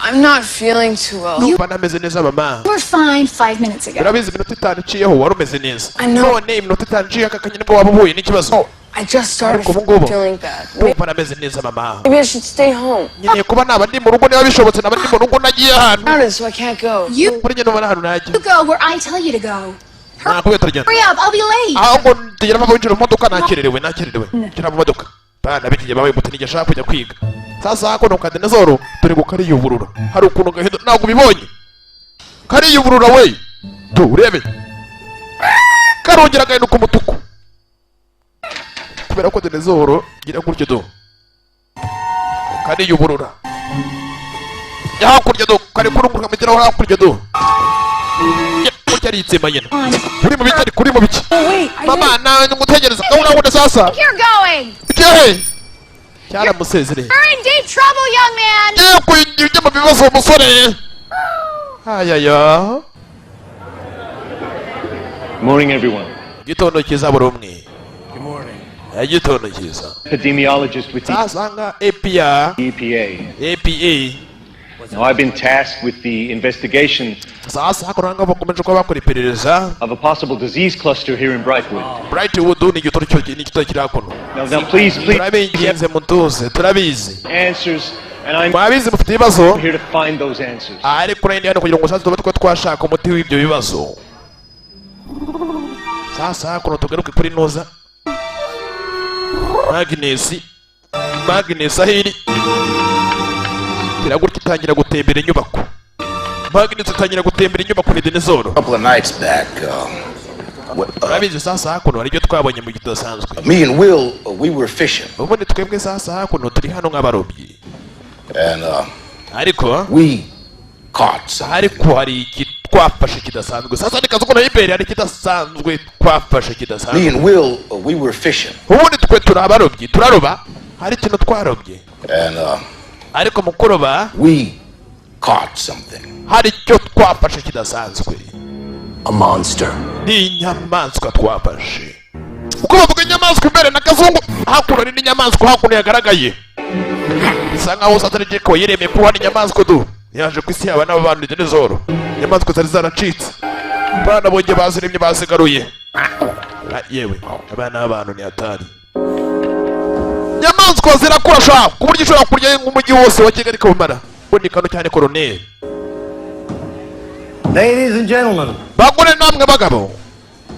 I'm not feeling too well. Numva ntameze neza mama. You were fine 5 minutes ago. Urabizi, iminota 5 iciyeho wari umeze neza. I know. None iminota 5 iciyeho aka kanya nibwo waba uhuye n'ikibazo. I just started Ariko ubu ngubu feeling bad. ndumva nameze neza mama. Maybe I should stay home. Nkeneye kuba naba ndi mu rugo, niba bishobotse naba ndi mu rugo, nagiye ahantu. Crowded, so I can't go. You Muri njye numva nta hantu najya. go where I tell you to go. Nakubwiye turagenda. Hurry up, I'll be late. Ahubwo tugera mpamvu winjira mu modoka, nakererewe, nakererewe. Injira mu modoka. Bana bigiye babaye umuti, ashaka kujya kwiga. Sasa hakuno ka dinezoro dore ngo kariyuburura, hari ukuntu gahindura, ntabwo ubibonye? Kariyuburura we, do urebe, karongera gahinduka umutuku kubera ko dinosaur gira gutyo. Do, kariyuburura hakurya. Do, kari kurunguruka mu kirahure hakurya. Do, gutya aritsema nyina. Uri mu biki? Ariko uri mu biki, mama? Nawe ngutegereza gahunda sasa. You're going. Ugiye cyaramusezereye. You're in deep trouble, young man. Ngiye kujya mu bibazo, musore. Ayaya. Morning, everyone. Igitondo cyiza buri umwe. Good morning. Igitondo cyiza. Epidemiologist with the Sasa nga APR. EPA. APA. Now, I've been tasked with the investigation Sasa hakuno nga bakomeje kuba bakora iperereza of a possible disease cluster here in Brightwood. Brightwood. Ni igitoro cyo, ni igitoro kiri hakuno. Now, please, please, Turabinginze mutuze, turabizi. answers, and I'm Mwabizi mufite ibibazo. here to find those answers. Ariko nari ndi hano kugira ngo sasa tube twe twashaka umuti w'ibyo bibazo. Sasa hakuno tugaruke kuri noza Magnesi. Magnesi ahiri kiragutya, itangira gutembera inyubako. Magnesi itangira gutembera inyubako, ni dinosaur. Couple of nights back, what, Urabizi, sasa hakuno hari ibyo twabonye mu gihe kidasanzwe. me and Will, we were fishing, Ubundi twebwe sasa hakuno turi hano nk'abarobyi. and Ariko we caught something. Ariko hari iki twafashe kidasanzwe. Sasa ni kazi ukuntu imbere hari ikidasanzwe twafashe Me kidasanzwe. and Will, we were fishing, Ubundi twe turi abarobyi, turaroba, hari ikintu twarobye. and Ariko mu kuroba we caught something. hari icyo twafashe kidasanzwe. A monster. Ni inyamaswa twafashe. Uko bavuga inyamaswa imbere na kazungu hakuno, hari n'inyamaswa hakuno yagaragaye, bisa nkaho satani ko yiremeye kuba hari inyamaswa du yaje ku isi yaba n'aba bantu. Dinosaur, inyamaswa zari zaracitse, abana bongeye baziremye, bazigaruye. Ah, yewe, abana b'abantu ni hatari. Inyamaswa zirakura sha, ku buryo ishobora kurya nk'umujyi wose wa Kigali ikawumara. Ubundi kano cyane, koroneri. Ladies and gentlemen, Bagore namwe bagabo,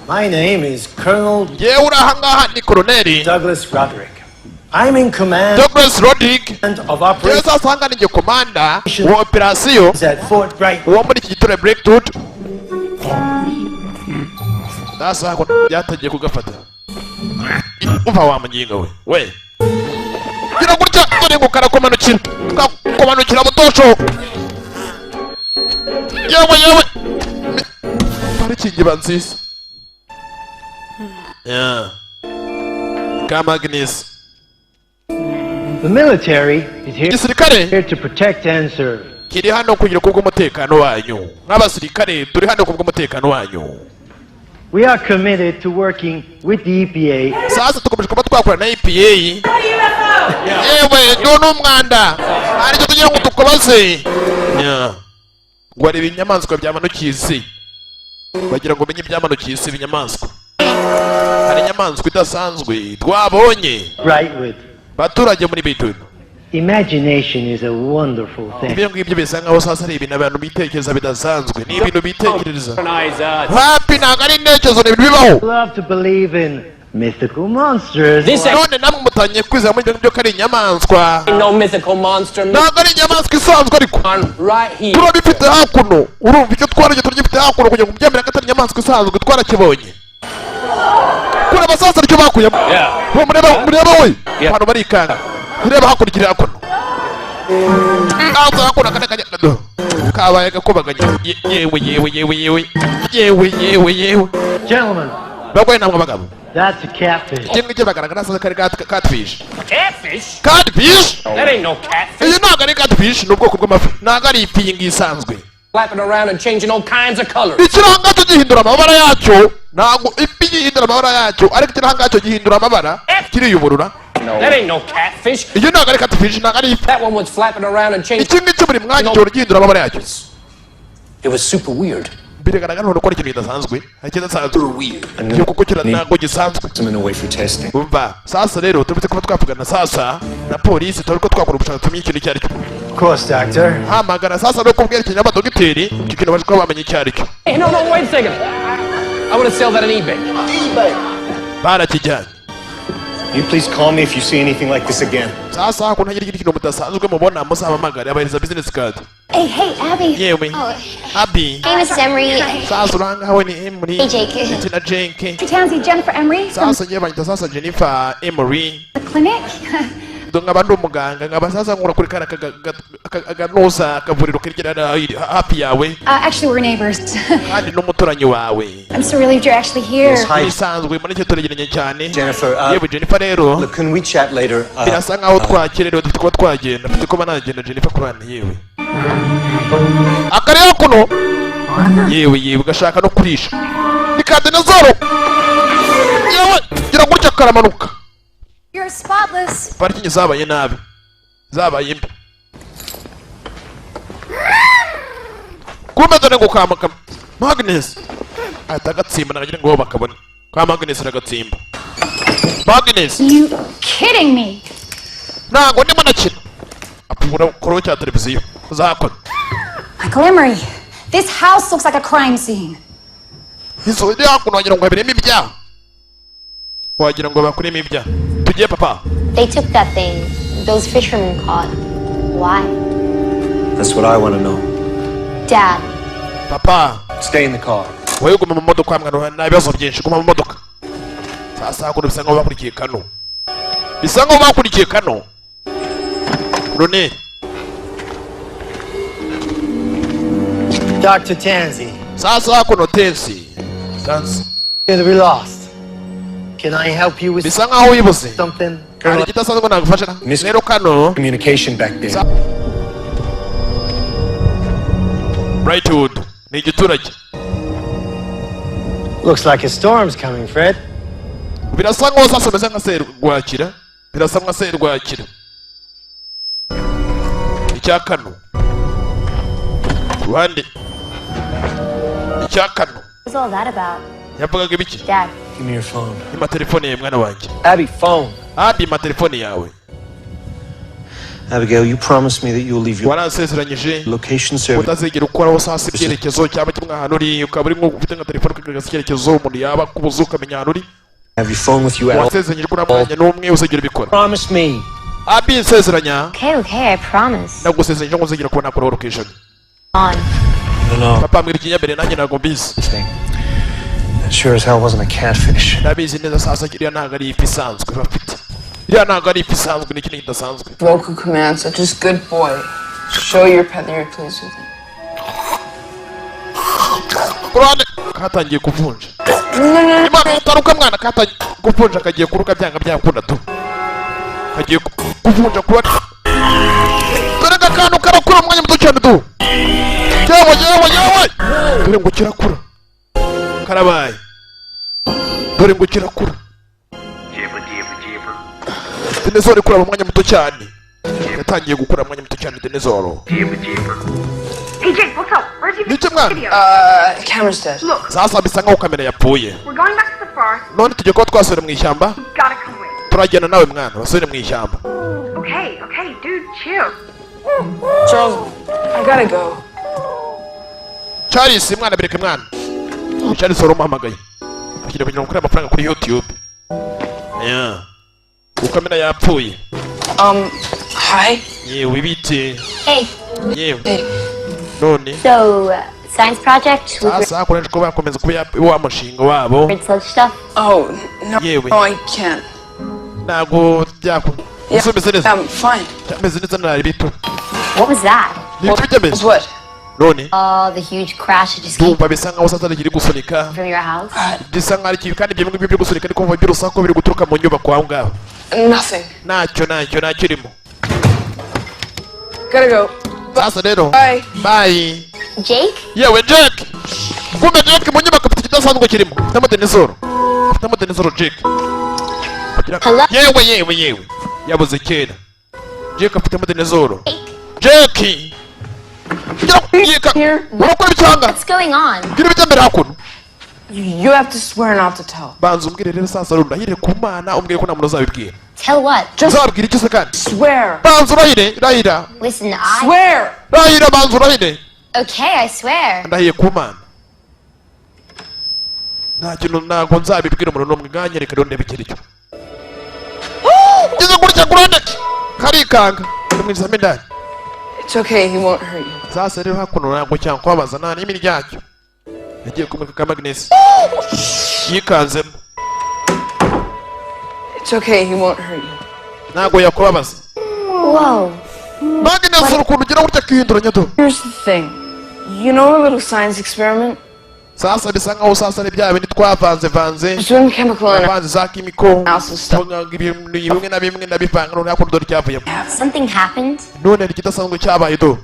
my name is Colonel yewe uri ahangaha ni koroneri Douglas Roderick. I'm in command Douglas Roderick of yewe. operations Sasa ahanga ni njye commander wa operasiyo at Fort Brightwood. uwo muri iki gituro Brightwood. Sasa ko byatangiye kugafata. Umva wa muginga we, we gira gutya, dore ngo karakomanukira, kakomanukira butosho. Yewe yewe, parikingi iba nziza. Yeah. Ka Magnus. The military is here, Igisirikare here to protect and serve. kiri hano kugira kubw'umutekano wanyu. Nk'abasirikare turi hano kubw'umutekano wanyu. We are committed to working with the EPA Sasa tukomeje kuba twakora na EPA. Yewe, none umwanda hari icyo tugira ngo tukubaze. Yeah. Ngo areba inyamaswa byamanukiye isi, bagira ngo umenye ibyamanukiye isi, ibinyamaswa. Hari inyamaswa idasanzwe twabonye. Brightwood. Baturage muri Brightwood. Imagination is a wonderful thing. Ibyo ngibyo bisa nkaho sasa ari ibintu abantu bitekereza bidasanzwe, ni ibintu bitekereza. Nice, Hapi, ntabwo ari intekerezo, ni ibintu bibaho. Love to believe in mythical monsters. This ain't None namwe mutangiye kwizera muri ibyo ngibyo ko ari inyamaswa. no mythical monster. Ntabwo ari inyamaswa isanzwe, ariko Right here. turabifite hakuno. Urumva icyo twarabye turagifite hakuno kugira ngo mubyemere ko atari inyamaswa isanzwe. Twarakibonye kure abasaza nicyo bakuyemo. Yeah. Uwo mureba, mureba we. Yeah. Abantu barikanga. Reba hakurya iri hakuno, haza hakuno akana kanya kabaye gakubaganya. Yewe yewe yewe yewe yewe yewe yewe. Gentlemen, Bagore namwe abagabo, that's a catfish. kimwe ngicyo bagaragara sasa kari catfish. Catfish? Catfish. That ain't no catfish. Iyi ntabwo ari catfish, ni ubwoko bw'amafi, ntabwo ari ifi iyi ngiyi isanzwe. Flapping around and changing all kinds of colors. Ikiranga cyo gihindura amabara yacyo. Ntabwo ifi gihindura amabara yacyo, ariko ikiranga cyo gihindura amabara, kiriyuburura. That ain't no catfish. Iyo ntabwo ari catfish, ntabwo ari ifi. That one was flapping around and changing. Iki ngiki buri mwanya gihora gihindura amabara yacyo. It was super weird. Biragaragara none ko ari ikintu kidasanzwe, hari ikidasanzwe cyo kuko kira ntabwo gisanzwe. Them away for testing. Umva sasa rero, turetse kuba twavugana sasa na polisi, turi ko twakora ubushakashatsi tumenye ikintu icyo ari cyo. Of course, Doctor. Hamagara sasa no kubwerekeye abadogiteri, icyo kintu baje kuba bamenya icyo ari cyo. Hey, no, no, wait a second. I want to sell that on eBay. Barakijyanye. You please call me if you see anything like this again. Sasa ko ntagira ikintu mudasanzwe mubona, muzahamagare. Abahereza business card. Hey, hey, Abby. Yewe. Oh, Abby. hey, Mrs. Emery. Sasa uranga we ni Emery. Hey, Jake. Ndetse na Jake. Mr. Townsy, Jennifer Emery from Sasa ngiye banyita sasa Jennifer Emery. the clinic. Ndo nkaba ndi umuganga, nkaba sasa nkora kuri kariya kanoza akavuriro kegerana hafi yawe. Actually, we're neighbors. Kandi n'umuturanyi wawe. I'm so relieved you're actually here. Yes, hi. Bisanzwe muri icyo turegeranye cyane. Jennifer, Yewe Jennifer rero. Look, can we chat later? Birasa nkaho twakererewe, dufite kuba twagenda, mfite kuba nagenda. Jennifer kurane yewe akareba kuno, yewe yewe, gashaka no kurisha ni ka dinozoro yewe, gira gutya karamanuka. You're spotless. Parikingi zabaye nabi, zabaye mbi. Kumbe dore ngo kamaka Magnus ahita agatsimba, nakagira ngo bakabone ka Magnus aragatsimba Magnus. You kidding me? Ntabwo ndimo nakina. Apfungura kuro cya televiziyo zakora. Michael Emery, this house looks like a crime scene. Inzu iri hakuno wagira ngo haberemo ibyaha, wagira ngo bakuremo ibyaha. Tugiye, papa. They took that thing those fishermen caught. Why? That's what I want to know. Dad, Papa. Stay in the car. Wowe guma mu modoka mwana, nta bibazo byinshi, guma mu modoka. Sasa hakuno bisa nkaho bakurikiye kano, bisa nkaho bakurikiye kano Rone. Dr. Tansy, Sasa hakuno Tensi Tansi. Seem to be lost. Can I help you with Bisa nkaho wibuze something? Hari ikidasanzwe nagufasha rero kano. Communication back there. Brightwood ni igiturage. Looks like a storm's coming, Fred. Birasa nkaho sasa umeze nka serwakira, birasa nka serwakira. Icya kano ku ruhande, icya kano. What's all that about? Yavugaga ibiki? Dad, Give me your phone. Ima telefone yawe, mwana wanjye. Abby, phone. Abby, ima telefone yawe. Abigail, you promised me that you'll leave your Waransezeranyije location service. utazigera ukoraho sasa ibyerekezo cyangwa kimwe ahantu uri, ukaba urimo ufite nka telefone ukagaragaza icyerekezo, umuntu yaba akubuza ukamenya ahantu uri. Have your phone with you at all. Wasezeranyije ko nta mwanya n'umwe uzigera ubikora. Promise me. Abby, nsezeranya. Okay, I promise. Nagusezeranyije ngo uzigera kuba nakoraho location. On. No, no. Papa, mbwira ikinyambere, nanjye ntabwo mbizi. Thing. That sure as hell wasn't a catfish. Ndabizi neza sasa iriya ntabwo ari ifi isanzwe bafite, iriya ntabwo ari ifi isanzwe, ni ikintu kidasanzwe. Vocal commands such as good boy. Show your pet that you're pleased with it. Ku ruhande katangiye kuvunja. Imana utaruka mwana, katangiye kuvunja, kagiye kuruka byanga byakunda tu, kagiye kuvunja kuba. Dore akantu karakura umwanya muto cyane tu. Yewe yewe yewe, dore ngo kirakura, karabaye. Dore ngo kirakura, dinezoro ikura mu mwanya muto cyane, yatangiye gukura mu mwanya muto cyane dinezoro. Hey, Jake, what's up? Where's your Niki mwana? video? Camera's dead. Look, Sasa bisa nkaho kamera yapfuye. we're going back to the forest. None tugiye kuba twasubira mu ishyamba. You gotta come with. Turajyana nawe mwana, basubire mu ishyamba. Okay, dude, chill. Charles, I gotta go. Charles mwana, bereke mwana. Charles wari umuhamagaye kugira ngo ukure amafaranga kuri YouTube. Yeah. Kuko kamera yapfuye. Hi. Yewe, bite? Hey, Yewe. None so science project with sasa hakomeje kuba bakomeza kuba wa mushinga wabo. red sludge stuff. Oh, no. Yewe. No, I can't. Ntabwo byakunda. Yeah, Ese umeze neza? I'm fine. Meze neza, ntari bito. What was that? Ni ibiki byameze? What? None Oh, the huge crash that just came ndumva bisa nkaho sasa kiri gusunika from your house. bisa nkaho ari kibi, kandi ibyo ngibyo biri gusunika ariko kumva by'urusaku biri guturuka mu nyubako aho ngaho. Nothing. Ntacyo, ntacyo, ntacyo irimo. Gotta go. Sasa rero. Bye. Bye. Jake? Yewe Jack, kumbe Jack mu nyubako afite ikidasanzwe kirimo, afitemo dinezoro, afitemo dinezoro Jack. Hello? Yewe yewe yewe, yabuze kera. Jack afitemo dinezoro Jack. Gira yika urakora ibicanga. What's going on? Gira ibijya mbere hakuno. You have to swear not to tell. Banza umbwire rero sasa, rero ndahire ku Mana, umbwire ko nta muntu uzabibwira. Tell what? Uzabwira iki se kandi? Swear. Banza urahire, rahira. Listen, I. Swear. Rahira, banza urahire. Okay, I swear. Ndahiye ku Mana, nta kintu, ntabwo nzabibwira umuntu n'umwe. Nganyereka rero ndebe icyo aricyo. Gutya kurande karikanga, kamwinjizamo indani. It's okay, he won't hurt you. Sasa rero hakuno ntabwo cyakubabaza nta n'imi ryacyo. Yagiye kumurika ka Magnus yikanzemo. It's okay, he won't hurt you. Ntabwo yakubabaza. Whoa. Magnus ukuntu ugira gutya akihinduranya do. Here's the thing. You know our little science experiment? Sasa bisa nkaho sasa ari bya bindi twavanze vanze. There's one chemical in Navanze za chemical. Also stuff. Ibintu bimwe na bimwe ndabivanga, none hakuno dore icyavuyemo. Something happened? None hari ikidasanzwe cyabaye do.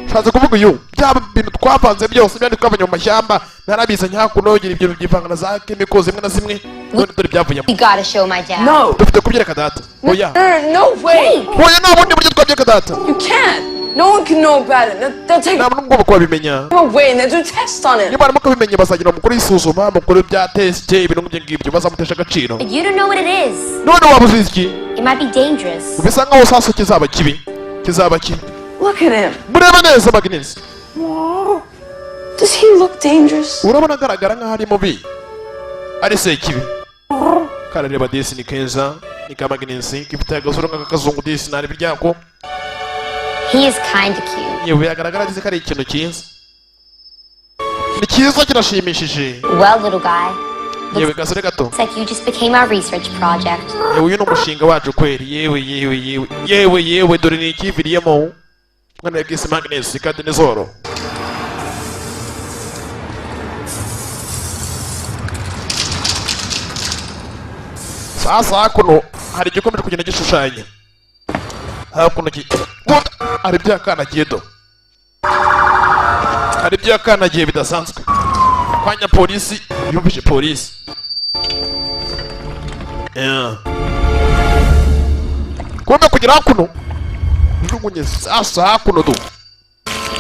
Nshatse kuvuga uyu bya bintu twavanze byose, byandi twavanye mu mashyamba, narabizanye hakuno, ugira ibintu byivanga na za chemical zimwe na zimwe, none dore ibyavuyemo. We gotta show my dad. No. Dufite kubyereka data. Oya. No, no way! Oya, nta bundi buryo twabyereka data. You can't! No one can know about it. They'll take Nta muntu ugomba kubabimenya. it away and they'll do tests on it. Niba barimo kubimenya, bazagira mukuru isuzuma, mukuru bya test, ibintu nk'ibyo ngibyo, bazamutesha agaciro. But you don't know what it is. None waba uzi iki? It might be dangerous. Bisa nkaho sasa kizaba kibi, kizaba kibi. Look at him. Murebe neza Magnus. Does he look dangerous? Urabona agaragara nkaho ari mubi, ari sekibi? Karareba disi, ni keza, ni ka Magnus gifite agasura nk'akazungu disi, nari iryako. He is kinda cute. Yewe, biragaragara neza ko ari ikintu cyiza, ni cyiza, kirashimishije. Well, little guy. Yewe gasore gato. Looks like you just became our research project. Yewe, uyu ni umushinga wacu kweri. Yewe yewe yewe yewe yewe, dore ni ikiviriyemo mwana yabwise Magnus ka dinezoro. Sasa hakuno hari igikomeje kugenda gishushanya hakuno hari ibyo yakanagiye do, hari ibyo yakanagiye bidasanzwe. Kwanya polisi yumvise polisi. Yeah. Kumbe kugera hakuno jugunye. Sasa hakuno do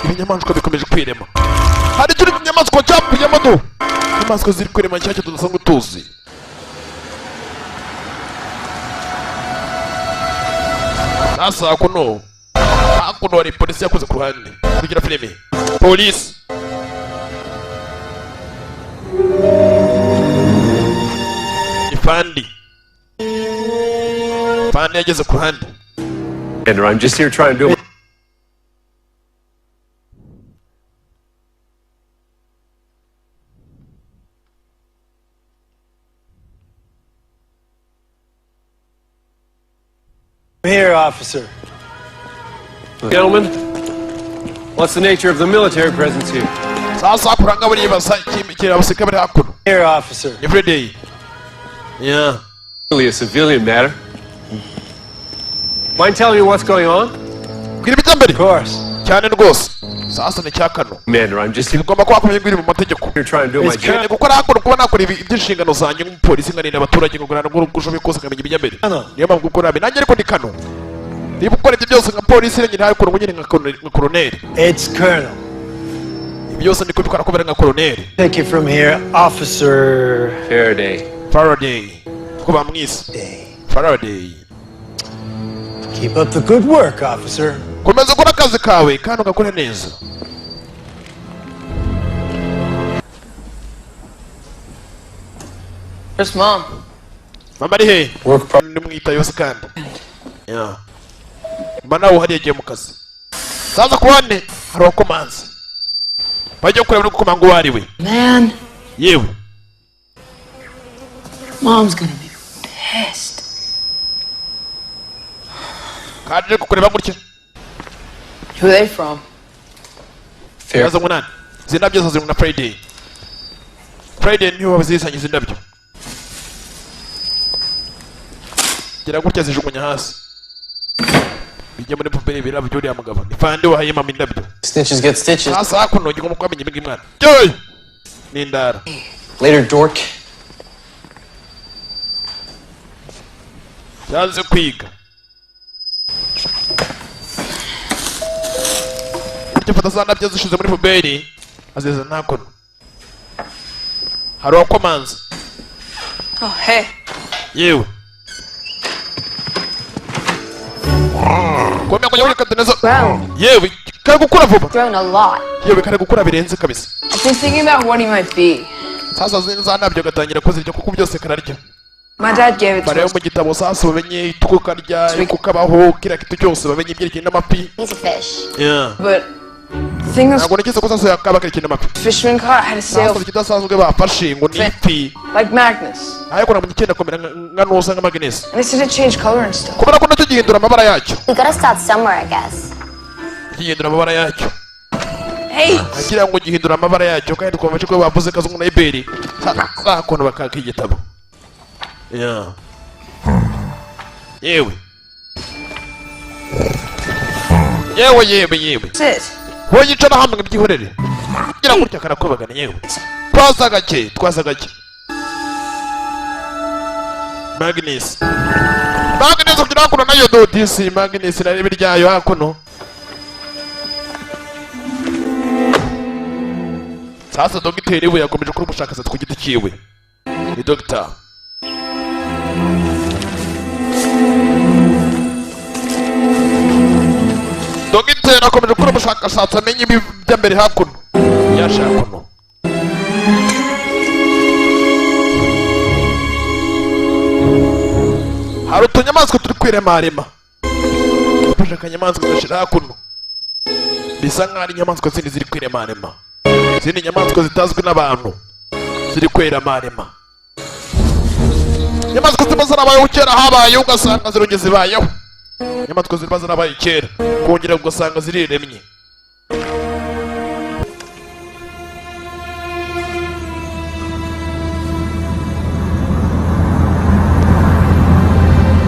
ibinyamaswa bikomeje kwirema, hari ikindi kinyamaswa cyapfuyemo do, inyamaswa ziri kwirema nshyashya tudasanzwe tuzi. Sasa hakuno hari polisi yakoze ku ruhande kugira filime polisi. Ifandi fandi yageze ku ruhande. Andrew, I'm just here trying to do I'm here, officer. Gentlemen, what's the nature of the military presence here? Sasa hakuranga buribaza ikimikira abasirikare bari hakuno. Here, officer. Every day. Yeah. Really a civilian matter. Mind telling me what's going on? Bwira ibijya mbere. Of course. Cyane rwose. Sasa ni cya kano. Commander, I'm just Bigomba kuba hakomeye biri mu mategeko. here trying to do my It's job. Cyane gukora hakuno, kuba nakora iby'inshingano zanjye nk'umupolisi, nkarinda abaturage, nkagurana n'uko kose nkamenya ibijya mbere. Kano. Niyo mpamvu gukora nabi nanjye ariko ndi kano. Niba ukora ibyo byose nka polisi, nanjye ntawe ukuntu nyine nka koroneri. It's Colonel. Ibi byose ndi kubikora kubera nka koroneri. Take it from here, Officer. Faraday. Faraday. Kuko bamwise. Day. Faraday. Keep up the good work, officer. Komeza ukore akazi kawe kandi ugakora neza. Where's mom? Mama ari he? Work Nimwita yose kandi. Yeah. Mama nawe uhari yagiye mu kazi. Sasa ku ruhande hari uwakomanze. Bajya kureba uri gukomanga uwo ari we. Man, Yewe. mom's gonna be pissed. Kaje kukureba gutya. Who are they from? Fair. Yaza ngo nani? Izi ndabyo zazanywe na Friday. Friday niwe wazizanye izi ndabyo. Gira gutya zijugunya hasi. Bijya muri poubelle birabo by'uriya mugabo. Ni fande wahaye mama indabyo. Snitches get stitches. Sasa hakuno ugomba kwamenya ibingi mwana. Joy! Ni indara. Later, dork. Yanze kwiga. Burya fata za ndabyo zishize muri poubelle azizana hakuno. Hari uwakomanze. Oh, hey. Yewe. Komera kujya muri kadeneza. Grown. Yewe, kari gukura vuba. Grown a lot. Yewe, kari gukura birenze kabisa. I've been thinking about what he might be. Sasa zino za ndabyo gatangira kuzirya kuko byose kararya. My dad gave it to Barebe us. mu gitabo sasa bamenye uko karya, uko kabaho, kiriya kintu cyose bamenye ibyerekeye n'amafi. He's a fish. Yeah. But the thing those Ntabwo ntekereza ko sasa yakaba kerekeye n'amafi. fishermen caught had a sail Sasa ikidasanzwe bafashe ngo ni ifi, like Magnus. ariko ntabwo icyenda kumera nka nusa nka Magnus, And they said it changed color and stuff. kubera ko nacyo gihindura amabara yacyo. We gotta start somewhere, I guess. Gihindura amabara yacyo. Hey! Agira ngo gihindura amabara yacyo, kandi twumva ko bavuze kazungu na Iberi sa kuntu bakaka igitabo. Yeah. Yewe yewe yewe yewe. Sit. Wowe yicara hamwe byihorere, gira gutya karakobagana. Yewe, twaza gake, twaza gake. Magnus, Magnus kugira hakuno nayo dodisi Magnus narebe ryayo hakuno. Sasa dogiteri we yakomeje gukora ubushakashatsi ku giti cyiwe, ni dogita. Dogiteri akomeje gukora ubushakashatsi amenye ibijya mbere hakuno yaje hakuno. Hari utunyamaswa turi kwiremarema, afashe akanyamaswa gashyira hakuno, bisa nk'aho ari inyamaswa zindi ziri kwiremarema, izindi nyamaswa zitazwi n'abantu ziri kweremarema, inyamaswa ziba zarabayeho kera, habayeho ugasanga zirongeye zibayeho, inyamaswa ziba zarabaye kera kongera ugasanga ziriremye.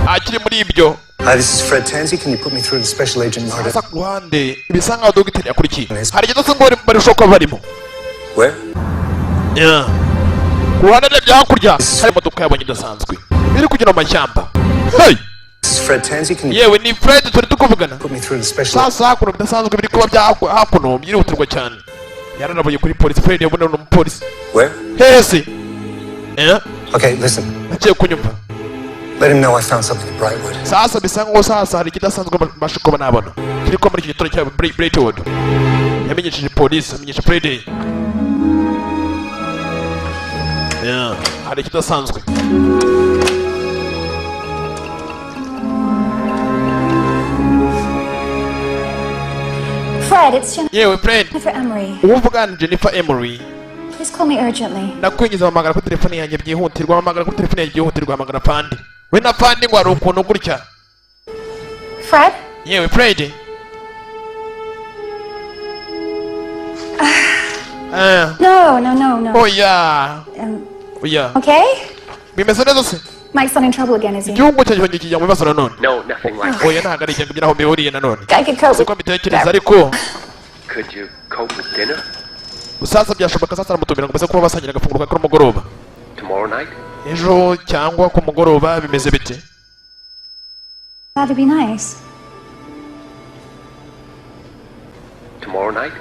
Akiri muri ibyo. Hi, this is Fred Tansey. Can you put me through to Special Agent Marta? Sasa ku ruhande bisa nkaho dogiteri yakurikiye, hari igihe ngo barushaho kuba barimo. Where? Yeah. Ku ruhande arebye hakurya hari imodoka yabonye idasanzwe iri kugenda mu mashyamba. Hey! This is Fred Tansey. Can you Yewe, ni Fred, turi tukuvugana. put me through to Special Sasa hakuno bidasanzwe biri kuba bya hakuno byihutirwa cyane, yaranabuye kuri polisi. Fred yabona ni umupolisi. Where? Hehe se? Eh? Okay, listen. Agiye kunyumva. Let him know I found something at Brightwood. Sasa bisa nkaho sasa hari ikidasanzwe mbasha kuba nabona kiri kuba muri iki gitondo cya Brightwood. Yamenyesheje polisi, amenyesha Fred. Yeah, hari ikidasanzwe. Fred, it's Yewe Fred, Jennifer Emery. uwo ni Jennifer Emery. Please call me urgently. Ndakwinjiza, mpamagara kuri telefone yanjye byihutirwa, mpamagara kuri telefone yanjye byihutirwa, hamagara Pandi we na Pandi ngo hari ukuntu gutya. Fred? Yewe Fred. Eh, No, no, no, no. Oya. Oya. Okay? Bimeze neza se? Mike's not in trouble again, is he? Igihugu cyanjye cyongeye kijya mu bibazo nanone? No, nothing like Oya, ntabwo ari ibyo aho mbihuriye nanone. I could cope Siko with mbitekereza ariko. Could you cope with dinner Sasa byashoboka, sasa aramutumira ngo baze kuba basangira agafunguro ka kumugoroba. tomorrow night? Ejo cyangwa ku mugoroba bimeze bite? That'd be nice. Tomorrow night?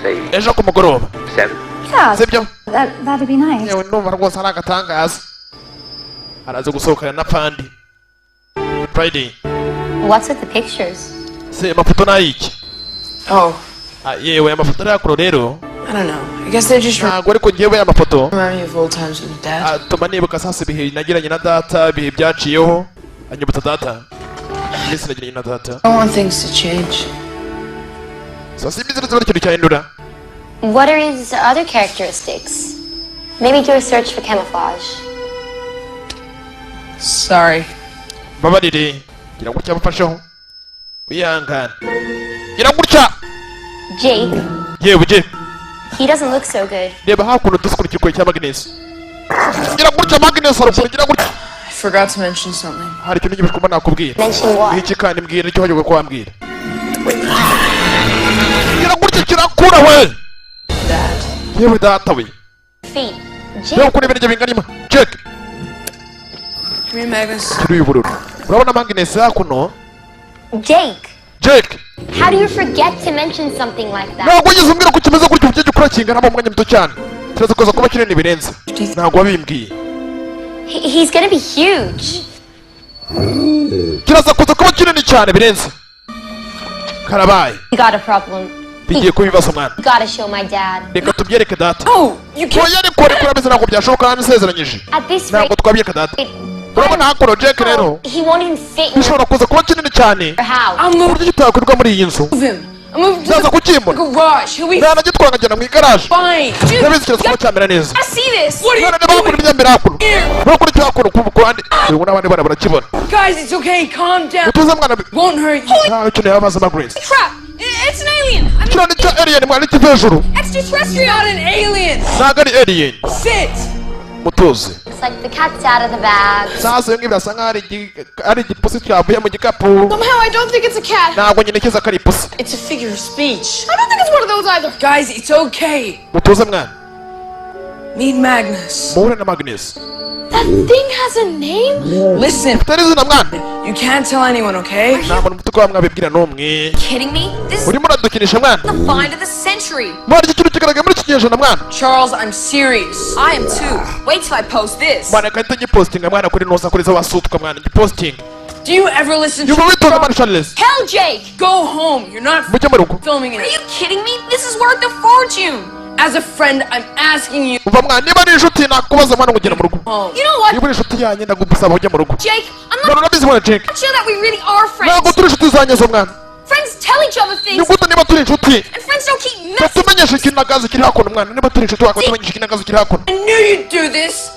Say Ejo ku mugoroba. 7. Yeah. Sibyo? That'd be nice. Yewe, ndumva rwose ari agatangaza. Araza gusohokana na Pandi. Friday. What's with the pictures? Se amafoto ni ayiki? Oh, Ah, yewe, amafoto ari hakuno rero. I don't know. I guess they just Ntabwo ariko ngewe aya mafoto remind me of old times with Dad. atuma nibuka sasa ibihe nagiranye na data, ibihe byaciyeho, anyibutsa data. Iminsi nagiranye na data. I want things to change. Sasa imeze neza, ikintu cyahindura. What are his other characteristics? Maybe do a search for camouflage. Sorry. Mbabarire, gira gutya bafasheho. Wihangane. Gira gutya. Jake, Yewe je. he doesn't look so good. Reba hakuno dusikura ikikoye cya Magnus. Gira gutya Magnus arukura, gira gutya. I forgot to mention something. Hari ikintu ngiye kuba nakubwira. Mention what? Iki kandi mbwira icyo wajyaga kuwambwira. Gira gutya kirakura we. Dad. Yewe data we. Feet. Reba Jake, ukuntu ibirenge bingana ima. Check. Come here, Magnus. Kiri y'ubururu. Urabona Magnus hakuno? Jake, Jake. how do you forget to mention something like that? Ntabwo wigeze umbwira ko kimeze gutyo, ugiye gukura kingana mu mwanya muto cyane. Kiraza kuza kuba kinini birenze. Ntabwo wabimbwiye. He's gonna be huge. Kiraza kuza kuba kinini cyane birenze. Karabaye. You got a problem. Bigiye kuba ibibazo, mwana. Gotta show my dad. Reka tubyereke data. Oh, you can't. Oya, ariko reka, urabizi ntabwo byashoboka, nabisezeranyije. At this rate, Ntabwo twabyereka data. Urabona hakuno Jack rero he won't even fit in bishobora kuza kuba kinini cyane your house. ku buryo kitakwirwa muri iyi nzu. Move him. I'm moving to Ndaza the kukimura. garage. He'll be Nanagitwara nkagenda mu igaraje. fine. Dude, Ndabizi kiraza kuba cyamera neza. I see this. What are you None niba bakora imyambaro hakuno, bakora icyo hakuno ku ruhande, ubu n'abandi bana barakibona. Guys, it's okay. Calm down. Utuze, mwana. Won't hurt you. Nta kintu yabaza Grace. Crap! It's an alien. I mean, Kiriya ni cyo alien, mwana, kiva hejuru. extraterrestrial. Not an alien. Ntabwo ari alien. Sit. Mutuze. Looks like the cat's out of the bag. Sasa ibi ngibi birasa nkaho ari igipusi cyavuye mu gikapu. Somehow I don't think it's a cat. Ntabwo nyine kiza ko ari ipusi. It's a figure of speech. I don't think it's one of those either. Guys, it's okay. Mutuze, mwana. Meet Magnus. Muhure na Magnus. That thing has a name? Listen, Utari izina, mwana. you can't tell anyone, okay? Nta muntu mufite kuba mwabibwira n'umwe. Kidding me? This is Urimo uradukinisha, mwana. the find of the century. Mwana, iki kintu kigaragaye muri iki kinyejana, mwana. Charles, I'm serious. I am too. Wait till I post this. Mwana, reka ngipostinga, mwana, kuri noza kuri za wasutwa, mwana, ngipostinga. Do you ever listen to Yumva witonda, mwana. Charles. Hell, Jake! Go home. You're not Mujye mu rugo. filming Are it. you kidding me? This is worth a fortune. As a friend, I'm asking you Umva, mwana, niba ari inshuti nakubaza, mwana, ngo ugere mu rugo. home. You know what, Niba uri inshuti yanjye, ndagusaba ujye mu rugo. Jake? I'm Mwana, not urabizi, mwana, Jake, sure that we really are friends. ntabwo turi inshuti zanjye zo, mwana. Friends tell each other Ni things, gute niba turi inshuti and friends don't keep messing. tumenyesha ikinagazi kiri hakuno, mwana? Niba turi inshuti wakatumenyesha ikinagazi kiri hakuno. I knew you'd do this.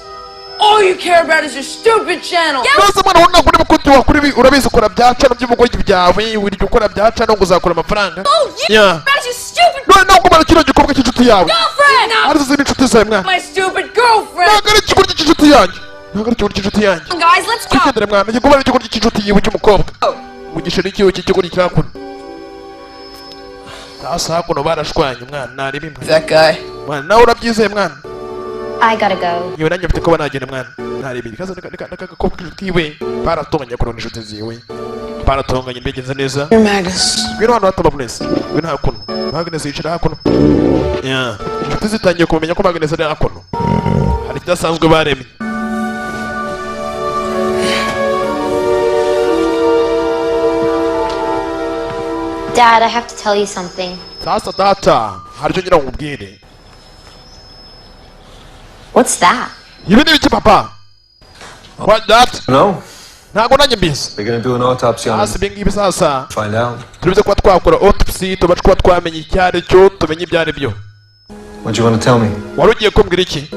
All you care about is your stupid channel. Rwose, mwana, wowe ntabwo uri bukuti wakora ibi. Urabizi ukora bya channel by'ubugoryi byawe, wirya ukora bya channel ngo uzakora amafaranga. Oh, you Yeah. about your stupid None ntabwo umara kino gikorwa cy'inshuti yawe girlfriend. arizo ziba inshuti zawe, mwana. My stupid girlfriend. Ntabwo ari ikigoryi cy'inshuti yanjye, ntabwo ari ikigoryi cy'inshuti yanjye. Guys, let's go. Twigendere, mwana. Igikorwa ari ikigoryi cy'inshuti yiwe cy'umukobwa mugisha n'ikiwe cy'ikigoryi cya hakuno. Sasa hakuno barashwanye, mwana, nari bimwe. That guy. Mwana, nawe urabyizeye, mwana. I gotta go. Yewe, nanjye mfite kuba nagenda, mwana, ntari ibiri kaza n'agakobwa k'inshuti yiwe baratonganye kurona inshuti ziwe baratonganye mbigenze neza. You're Magnus. Ngwino hano hato, Magnus, ngwino hakuno. Magnus yicara hakuno. Yeah. Inshuti zitangiye kumenya ko Magnus ari hakuno, hari ikidasanzwe baremye. Dad, I have to tell you something. Sasa data, hari icyo ngira ngo nkubwire. What's that? Ibi ni ibiki, papa? What that? No. Ntabwo nanjye mbizi. They're gonna do an autopsy on him. Sasa ibi ngibi, sasa Find out. turibuze kuba twakora autopsy, tuba kuba twamenya icyo ari cyo, tumenye ibyo ari byo. What you wanna tell me? Wari ugiye kumbwira iki?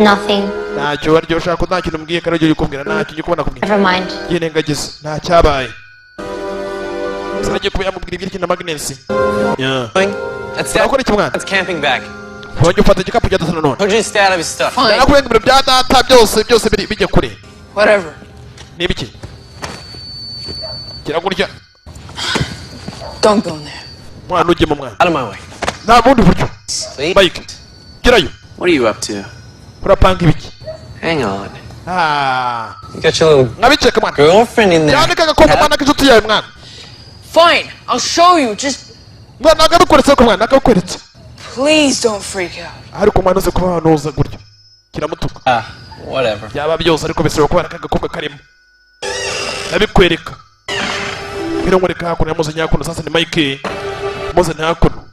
Nothing. Ntacyo waryo ushaka, nta kintu umbwiye kandi ugiye kumbwira ntacyo ugiye kubona kumbwira. Never mind. Yirengagiza, nta cyabaye. Sinagiye kuba yamubwira ibyerekeye na Magnus. Yeah. That's that. Urakora iki, mwana? That's camping bag. Wajya ufata igikapu cya data nanone. Told you to stay out of his stuff. Fine. Narakubwiye ngo ibintu bya data byose byose biri bijya kure. Whatever. Ni ibiki kiragurya? Don't go in there. Mwana, ujyemo, mwana. Out of my way. Nta bundi buryo. Please. Mike, gerayo. What are you up to? Urapanga ibiki? Hang on. Ah. You got your little Nkabiceka, mwana. girlfriend in there. Cyane kagakobwa, mwana, k'inshuti yawe, mwana. Fine. I'll show you. Just Mwana, nakabikweretse ko, mwana, nakabikweretse. please don't freak out. Ariko mwana, uze kuba wanuza gutyo kiramutuka. Ah, whatever. Byaba byose ariko bisaba kuba aka gakobwa karimo ndabikwereka mbere nkwereka hakuno yamuzanye hakuno. Sasa ni Mike muzanye hakuno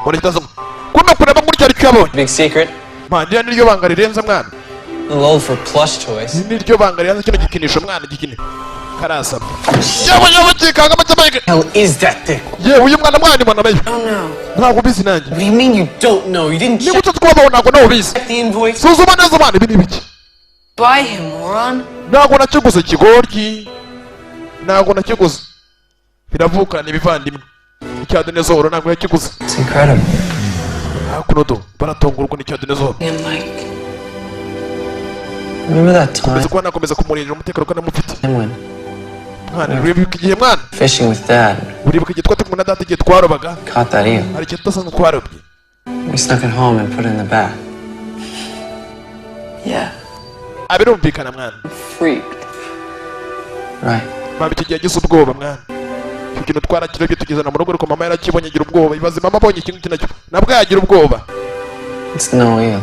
mbona ikibazo kuno kureba gutya aricyo yabonye. Big secret. Mwana, iriya niryo banga rirenze, mwana. A little old for plush toys. Iri niryo banga rirenze, kino gikinisho, mwana, gikini karasama. Yewe yewe, kikanga make Mike. Hell is that thing? Yewe, uyu mwana, mwana, mwana nayo. Oh no. Ntabwo ubizi nanjye. What do you mean you don't know? You didn't Ni check gute twabaho ntabwo nawe ubizi? the invoice? Suzuma neza, mwana, ibi ni ibiki? Buy him, moron. Ntabwo nakiguze, kigoryi, ntabwo nakiguze. Biravukana ibivandimwe icya dinezoro, ntabwo yakiguze. It's incredible. Hakuno do baratungurwa n'icya dinezoro. And Mike. Remember that time Komeza kuba nakomeza kumurindira umutekano ko namufite. when Mwana, uribuka igihe, mwana, fishing with Dad uribuka igihe twari kumwe na data, igihe twarobaga? caught that eel? Hari ikintu tudasanzwe twarobye. We snuck it home and put it in the bath. Yeah. Abirumvikana, mwana. Freaked. Right. Mama, icyo gihe yagize ubwoba, mwana. Icyo kintu twarakirobye tugezana mu rugo, ariko mama yarakibonye agira ubwoba. Ibaze mama abonye ikintu iki nacyo nabwo yagira ubwoba. It's no eel.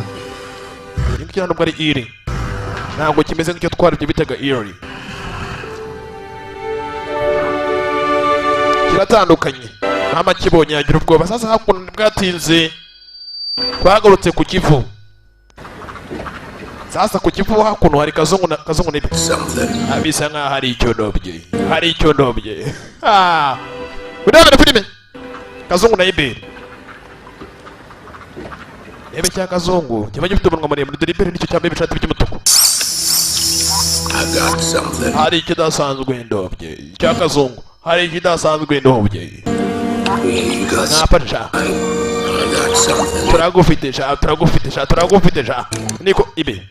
Iki ngiki ntabwo ari eel, ntabwo kimeze nk'icyo twarobye bitaga eel, kiratandukanye. Mama akibonye yagira ubwoba. Sasa hakuno bwatinze, twagarutse ku Kivu. Sasa ku Kivu hakuno hari Kazungu na Kazungu ni Something. Bisa nkaho hari icyo ndobye, hari icyo ndobye. Ah, urabona filime Kazungu na Iberi. Rebe cya Kazungu kiba gifite umunwa muremure, dore Iberi nicyo cyambaye ibishati by'umutuku. I got something. Hari ikidasanzwe ndobye cya Kazungu, hari ikidasanzwe ndobye. You got Nafashe sha. I got something. Turagufite sha, turagufite sha, turagufite sha. Niko ibe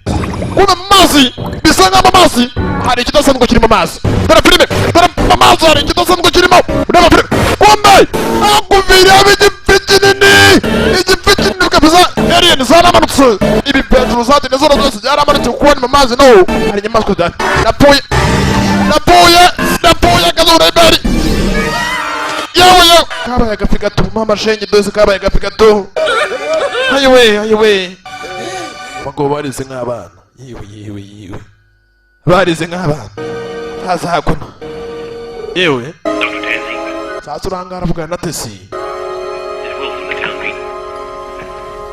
kuno mu mazi, bisa nk'aho mu mazi hari ikidasanzwe kiri mu mazi. Dore filime, dore mu mazi hari ikidasanzwe kirimo. Ureba filime, kumbe hakuviramo igifi kinini, igifi kinini kabisa. Alien zaramanutse, ibi hejuru za dinosaur zose byaramanutse, kuko ni mu mazi naho hari inyamaswa zidahari. Napfuye, napfuye, napfuye! Kazura imbere, yewe yewe, kabaye agafi gato. Mama shenge dose, kabaye agafi gato. Ayiwe, ayiwe, abagabo barize nk'abana. Yewe yewe yewe, barize nk'abana. Haza hakuno yewe. Sasa urangara avugana na Tesi,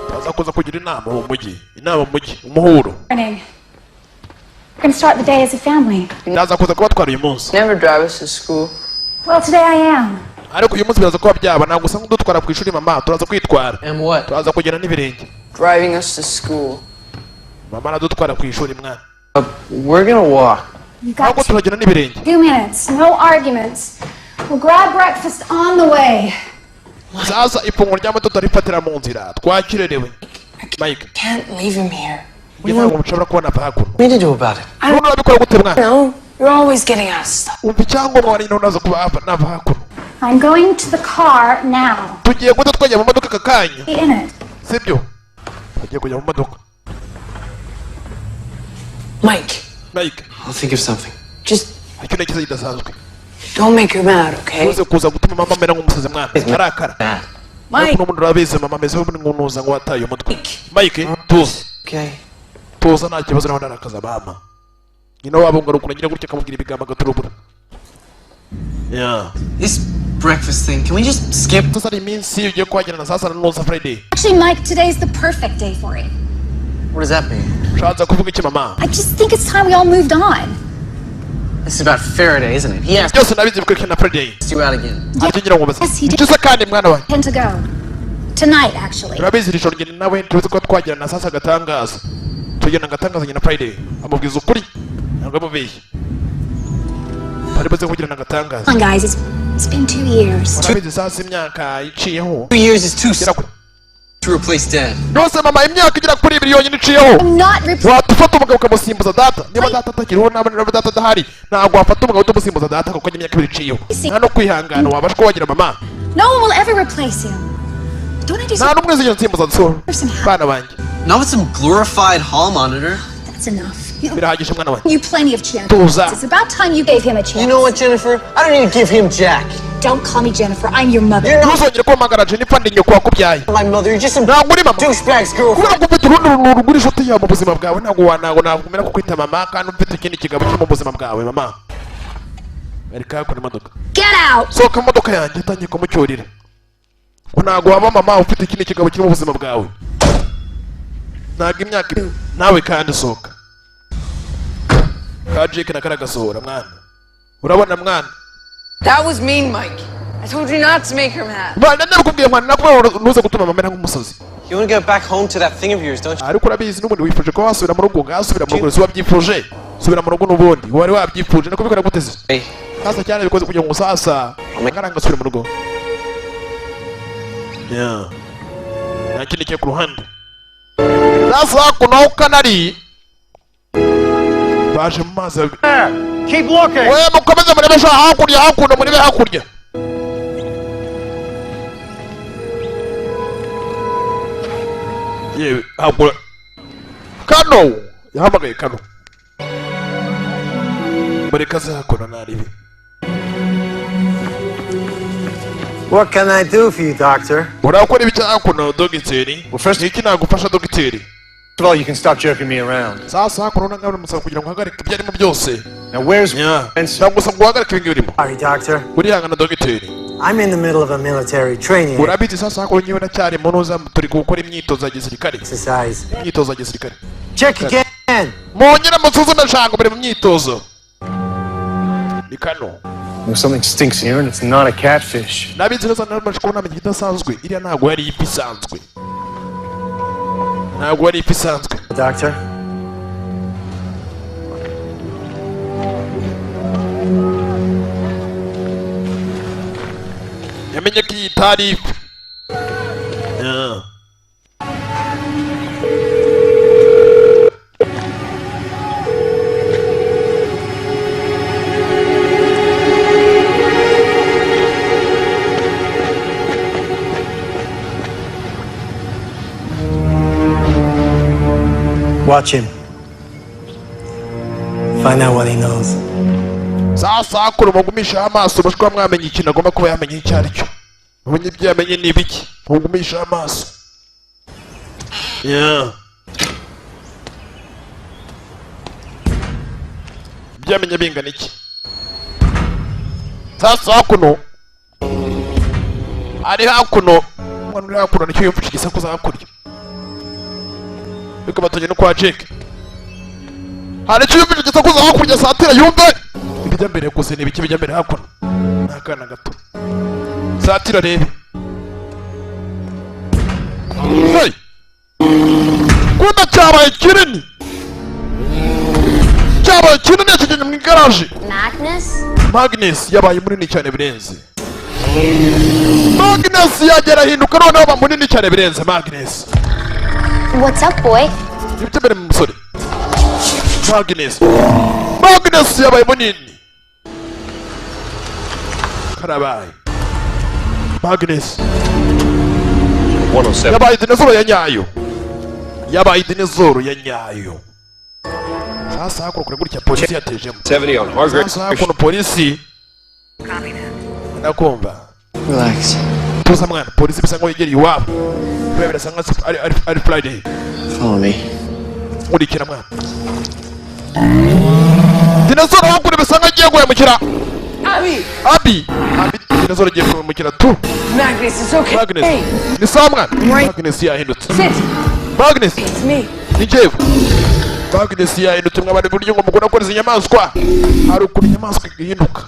baza kuza kugira inama mu mujyi, inama mu mujyi, umuhuro. Morning. We're gonna start the day as a family. Ndaza kuza kubatwara uyu munsi. Never drive us to school. Well, today I am. Ariko uyu munsi biraza kuba byaba, ntabwo usa nk'udutwara ku ishuri mama, turaza kwitwara. And what? Turaza kugenda n'ibirenge. Driving us to school. Mama aradutwara ku ishuri mwana. We're gonna walk. You got Ahubwo turagenda n'ibirenge. 2 minutes, no arguments. We'll grab breakfast on the way. Sasa ifunguro rya muto turarifatira mu nzira, twakirerewe Mike. Can't leave him here. Njye ntabwo mushobora kubona ava hakuno. What do you do about it? None urabikora gute mwana? No, you're always getting us. Umva, icyangombwa wari naza kuba nava hakuno. I'm going to the car now. Tugiye guhita twajya mu modoka aka kanya. Be in it. Sibyo, tugiye kujya mu modoka. Mike, Mike. I'll think of something. Just Icyo ni cyiza kidasanzwe. don't make her mad, okay? Uze kuza gutuma mama amera nk'umusazi mwana, arakara. Mike. Ariko n'ubundi urabizi, mama ameze nk'unuza ngo wataye umutwe. Mike, tuza. Okay. Tuza, nta kibazo. Nawe ndarakaza mama nyina wabo ngo arukura ngira gutya akamubwira ibigambo agaturubura, yeah. This breakfast thing, can we just skip? Sasa ni iminsi ugiye kuhagirana sasa na nuza Friday. Actually, Mike, today's the perfect day for it. What does that mean? Ushatse kuvuga iki mama? I just think it's time we all moved on. This is about Faraday, isn't it? He asked Byose nabizi bikurikirana na Friday. you out again. Aricyo ngira ngo mbaze. Yes, he did. Icyo se kandi mwana wanjye? Tend to go. Tonight, actually. Urabizi iri joro njye nawe tuzi ko twagirana sasa agatangaza, tugirana agatangaza nyina Friday amubwiza ukuri, ntabwo amubeshye, bari buze kugirana agatangaza. Come on, guys. It's been 2 years. Urabizi sasa imyaka iciyeho. 2 years is too Igera kuri to replace Dad. Rwose mama, imyaka igera kuri 2 yonyine iciyeho. I'm not replacing. Wafata umugabo ukamusimbuza data? Niba data atakiriho, niba data adahari, ntabwo wafata umugabo utamusimbuza data, kuko imyaka 2 iciyeho nta no kwihangana wabasha kuba wagira mama. No one will ever replace him. Don't I Nta deserve n'umwe uzigera unsimbuza so bana banjye. Not with some glorified hall monitor. That's enough. You, Birahagije mwana wanjye. you plenty of chances. Tuza. It's about time you gave him a chance. You know what, Jennifer? I don't need to give him Jack. Don't call me Jennifer. I'm your mother. You're not Ntuzongere kumpamagara Jennifer, ndi nyoko wakubyaye. my mother. You're just some Ntabwo uri mama. douchebag's girlfriend. Kubera ko ufite urundi runtu rugura inshuti yawe mu buzima bwawe, ntabwo ntabwo nakumera kukwita mama kandi ufite ikindi kigabo kiri mu buzima bwawe mama. Bereka hakuna imodoka. Get out! Sohoka mu modoka yanjye! Atangiye kumucyurira ngo ntabwo waba mama ufite ikindi kigabo kiri mu buzima bwawe, ntabwo imyaka nawe kandi sohoka. Ka Jake na karagasohora mwana, urabona mwana. That was mean, Mike. I told you not to make her mad. Mwana, nakubwiye mwana, nakubwiye ngo ntuze gutuma mama amera nk'umusazi. You want to go back home to that thing of yours, don't you? Ariko urabizi n'ubundi wifuje kuba wasubira mu rugo, ngasubira mu rugo, si wabyifuje? Subira mu rugo n'ubundi wari wabyifuje, nako bikora guteze. Hey. Sasa cyane bikoze kugira ngo sasa ngaranga asubire mu rugo. Yeah, nta kindi kiri ku ruhande. Sasa hakuno aho kanari baje mu mazi. Keep looking! We mukomeze murebe sha hakurya, hakuno murebe hakurya. Yewe, hakurya kano yahamagaye kano, mureka aze hakuno naribi. What can I do for you, Doctor? Urakora ibiki hakuno dogiteri? Iki nagufasha dogiteri? First of all, you can stop jerking me around. Sasa hakuno nangabona musaba kugira ngo uhagarike ibyo arimo byose. Now, where's Yeah. Ndagusaba ngo uhagarike ibingibi urimo. Sorry, Doctor. Urihangana dogiteri. I'm in the middle of a military training Urabizi, sasa hakuno nyewe ndacyari mu ntuza, turi gukora imyitozo ya gisirikare. Exercise. Imyitozo ya gisirikare. Check again. Mwongere musuzume shango, bari mu myitozo ni kano. Something stinks here, and it's not a catfish. Nabizi neza, namaze kubona amenyo idasanzwe. Iriya ntabwo yari ifi isanzwe, ntabwo yari ifi isanzwe. Doctor? Yamenye ko iyi itari ifi. Yeah. Watch him. Find out what he knows. Sasa hakuno mugumishaho amaso, mushobora kuba mwamenya ikintu agomba kuba yamenye icyo ari cyo, mumenye ibyo yamenye ni ibiki, mugumishaho amaso. Yeah. Ibyo yamenye bingana iki? Sasa hakuno ari hakuno, umwana uri hakuno nicyo yumva igisakuza hakurya, reka batujye no kwa Jake. Hari icyo yumva igisakuza hakurya, satira yumve ibijya mbere gusa. Ni ibiki bijya mbere hakuno? Ni akana gato, satira rebe. Hey! Kumbe cyabaye kinini, cyabaye kinini, yakijyanye mu igaraje. Magnus? Magnus yabaye munini cyane birenze. Magnus yagera ahinduka noneho aba munini cyane birenze Magnus. What's up, boy? Ibyo mbere mu musore Magnus. Magnus yabaye munini, karabaye. Magnus 107. yabaye dinozoro ya nyayo, yabaye dinozoro ya nyayo. Sasa hakuno kure gutya polisi yatejemo. 70 on Hargrave. Sasa hakuno polisi, ndakumva. Relax. Tuza mwana, polisi bisa nkaho yegereye iwabo kubera birasa nkaho ari Friday. Follow me. Nkurikira mwana. Dinozoro hakuno bisa nkaho agiye guhemukira Abby! Abi, Abi, dinozoro agiye guhemukira tu. Magnus, it's okay. Magnus. Hey, Ni sawa mwana. Magnus yahindutse. sit. Magnus. It's me. Ni njyewe Magnus yahindutse. Mwabari buryo ngo mukunda gukora izi nyamaswa, hari ukuntu inyamaswa ihinduka,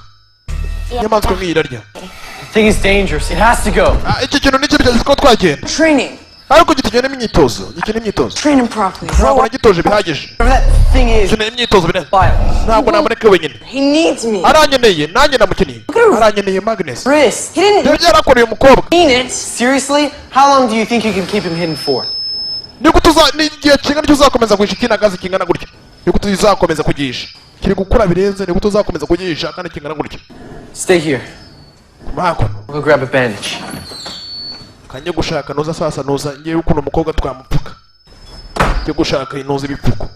inyamaswa nk'iyi irarya. The thing is dangerous. It has to go. Ah, iki kintu ni kibi cyane ko twagenda. Training. Ariko gikeneye imyitozo, gikeneye imyitozo. Train him properly. Ntabwo nagitoje bihagije. Whatever that thing is. Gikeneye imyitozo birenze. Wild. Ntabwo namureka wenyine. He needs me. Aranyeneye, nanjye ndamukeneye, aranyeneye Magnus. Wrist. He didn't Ibyo yarakoreye umukobwa. mean it. Seriously? How long do you think you can keep him hidden for? Niko tuza ni igihe kingana icyo uzakomeza guhisha ikinagazi kingana gutya? Niko tuzakomeza kugisha kiri gukura birenze? Niko tuzakomeza kugisha kandi kingana gutya? Stay here. Hakuno. We'll go grab a bandage. Kanjye gushaka nuza sasa nuza ngewe ukuntu umukobwa twamupfuka, njye gushaka inuza ibipfuko.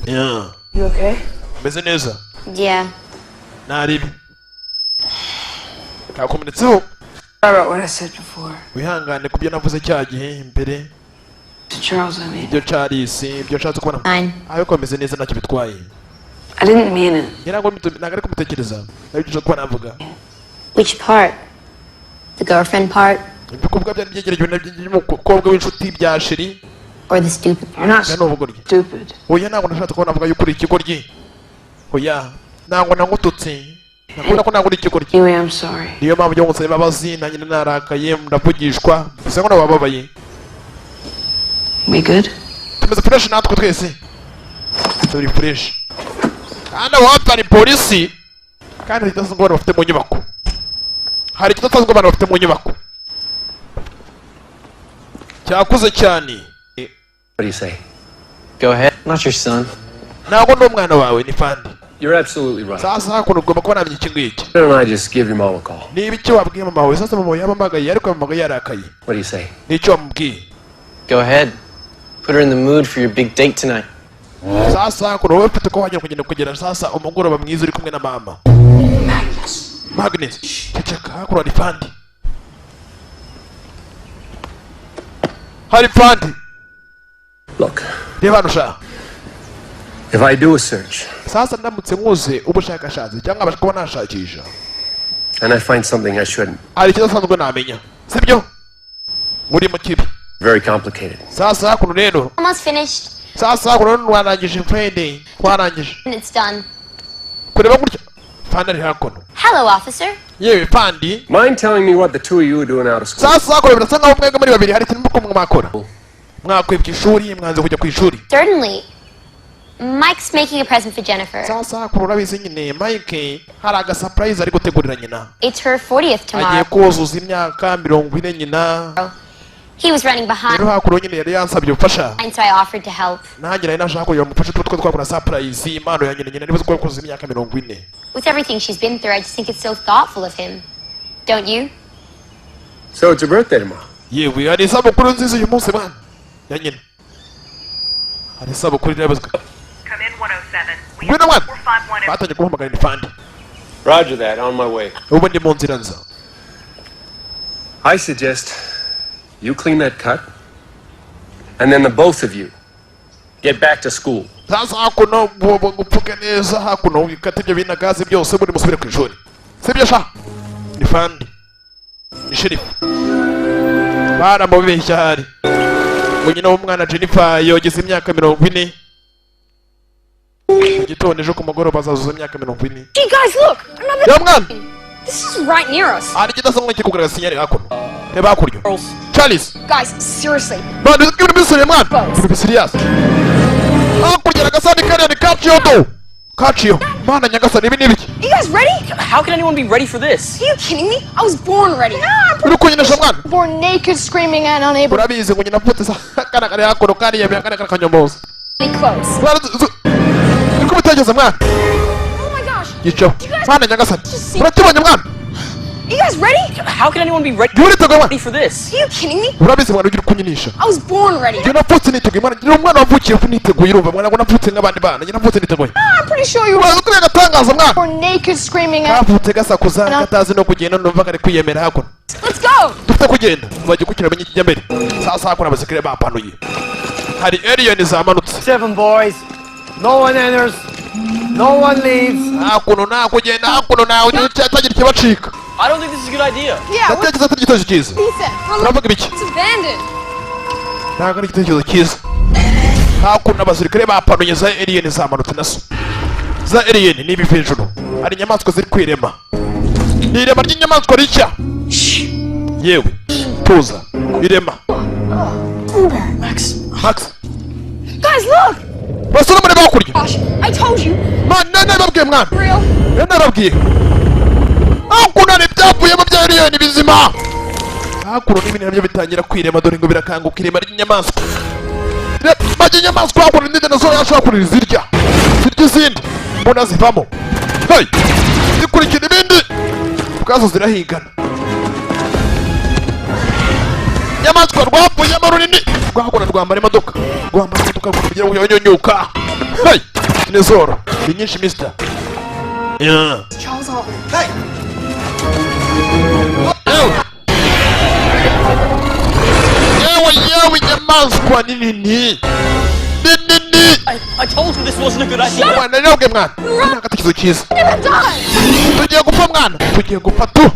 Yeah. You okay? Meze neza. Yeah. Naribi kakomeretseho. Sorry about what I said before. Wihangane ku byo navuze cya gihe imbere. To Charles, I mean. Ibyo Charles, ibyo nshatse kubona. Fine. Ariko meze neza, ntacyo bitwaye. I didn't mean it. Ngira ngo ntabwo ari kumutekereza nabyo kuba navuga. Which part? The girlfriend part Ibyo kuvuga byari byegerejwe n'umukobwa w'inshuti bya chérie. Or the stupid part? You're not Ni ubugoryi. stupid. Oya, ntabwo nashatse kuba navuga yuko uri ikigoryi. Oya, ntabwo nangututse, nakunda ko ntabwo uri ikigoryi. Anyway, I'm sorry. Niyo mpamvu yo ngusaba imbabazi, nanjye narakaye ndavugishwa, bisa nkaho bababaye. We good? Tumeze fresh, natwe twese turi fresh. Kandi aho hafi hari polisi, kandi hari ikidasanzwe abantu bafite mu nyubako, hari ikidasanzwe abantu bafite mu nyubako cyakuze cyane. What do you say? Go ahead. Not your son. Ntabwo ndi umwana wawe, ni fandi. You're absolutely right. Sasa hakuno ugomba kuba namenya iki ngiki. Why don't I just give your mom a call? Niba icyo wabwiye mama wawe? Sasa mama wawe yampamagaye, ariko yampamagaye yarakaye. What do you say? Nicyo wamubwiye? Go ahead. Put her in the mood for your big date tonight. Sasa hakuno wowe ufite ko wajya kugenda kugera sasa umugoroba mwiza uri kumwe na mama Magnus. Ceceka, hakuno hari fandi, hari fandi. Look, Reba hano sha. if I do a search, Sasa ndamutse nkuze ubushakashatsi cyangwa abasha kuba nashakisha, And I find something I shouldn't. Hari ikidasanzwe namenya, sibyo? Muri mu kibi. Very complicated. Sasa hakuno rero. Almost finished. Sasa hakuno rero twarangije, friend, twarangije. And it's done. Kureba gutya, fandi ari hakuno. Hello, officer. Yewe fandi. Mind telling me what the two of you are doing out of school? Sasa hakuno birasa nkaho mwebwe muri babiri hari ikintu muko mwakora, mwakwibye ishuri, mwanze kujya ku ishuri. Certainly. Mike's making a present for Jennifer. Sasa hakuno urabizi nyine, Mike hari agasurprise ari gutegurira nyina. It's her 40th Agiye tomorrow. kuzuza imyaka 40 nyina. He was running behind, Rero hakuno nyine yari yansabye ubufasha. so I offered to help. Nanjye nari nashaka kugira ngo mufashe tuba twakora surprise, impano ya nyina. Nyina niba ko kuzuza imyaka 40. With everything she's been through, I just think it's so thoughtful of him. Don't you? So it's her birthday tomorrow. Yewe, hari isabukuru nziza uyu munsi mwana ya nyina, hari isabukuru irabazwa. Ngwino mwana, batangiye guhamagara ni fandi. Roger that. On my way. Ubu ndi mu nzira nza. I suggest you clean that cut, and then the both of you get back to school. Sasa hakuno gupfuke neza hakuno, wikata ibyo binagazi byose, muri musubire ku ishuri, sibyo sha? Ni fandi, ni sheriff, baramubeshya. Hari ngo nyina w'umwana Jennifer yogeze imyaka 40 mu gitondo, ejo ku mugoroba azazuza imyaka 40. Hey guys, look! Another. Ya mwana. This is right near us. Hari ikidasanzwe kiri kugaragaza signal hakuno, reba hakurya, Charles. Guys, seriously. Mwana, ibintu bisuriye mwana, ibintu bisiriyasi hakurya, agasani kariya ni kaciyo do kaciyo. Mana nyagasani, ibi ni ibiki? You guys ready? How can anyone be ready for this? Are you kidding me? I was born ready. Uri kunyinisha mwana? Born naked, screaming, and unable Urabizi ngo nyina avutse sa kana kari hakuno kariyemera kana kari kanyomboza. Be close. Mwana, uri kubitekereza mwana? Oh my gosh. Yicaho, mana nyagasani, urakibonye mwana? You guys ready? How can anyone be ready Jya uriteguye mwana? for this? Are you kidding me? Urabizi mwana, ugira ukunyinisha. I was born ready. Njye navutse niteguye mwana, ngira umwana wavukiye niteguye, urumva mwana, ngo navutse nk'abandi bana, njye navutse niteguye. I'm pretty sure you were Uraza kuriya gatangaza mwana. born naked, screaming, and Kavutse gasakuza, katazi no kugenda, numva kari kwiyemera hakuno. Let's go. Dufite kugenda, bajya kukira amenye ikijya mbere. Sasa hakuno abasirikare bapanuye, hari alien zamanutse. Seven boys. No one enters. No one leaves. Hakuno nta kugenda, hakuno ntawe utagira ikibacika. I don't think this is a good idea. Yeah, we're Ndatekereza atari igitekerezo cyiza. decent. We're Uravuga ibiki? It's abandoned. Ntabwo ari igitekerezo cyiza. Hakuno abasirikare bapanuye, za alien zamanutse nazo. Za alien ni ibiva hejuru, hari inyamaswa ziri kwirema, ni irema ry'inyamaswa rishya. Yewe, tuza, irema. Max. Max. Guys, look. Basore, mureba hakurya. Gosh, I told you. Mana, nababwiye mwana. Real. Rero narabwiye, hakuno hari ibyavuyemo bya alien bizima hakuno, n'ibindi nabyo bitangira kwirema. Dore ngo birakanguka, irema ry'inyamaswa, irema ry'inyamaswa hakuno. Indi dinosaur yashobora kurira, zirya zirya izindi, mbona zivamo. Hey! Zikurikira ibindi, ubwazo zirahigana. Inyamaswa rwavuyemo runini rwahakuna, rwambara imodoka, rwambara imodoka kugira ngo yonyonyuka. Hey! Dinosaur ni nyinshi, mister. Yeah. Charles Altman. Yewe yewe yewe, inyamaswa ni nini, ni nini. I told you this wasn't a good idea. Mwana, narabwiye mwana, nta gatekerezo cyiza. We're gonna die. Tugiye gupfa mwana, tugiye gupfa tu.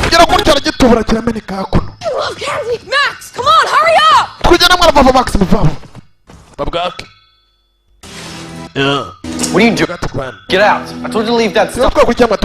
Kugera gutya aragitubura, kirameneka hakuno. I love candy. Max, come on, hurry up. Tugenda mwana, vava Max, muvavo babwake. What are you doing? Gato kwana. Get out. I told you to leave that Niba stuff. twakurikiye mwana.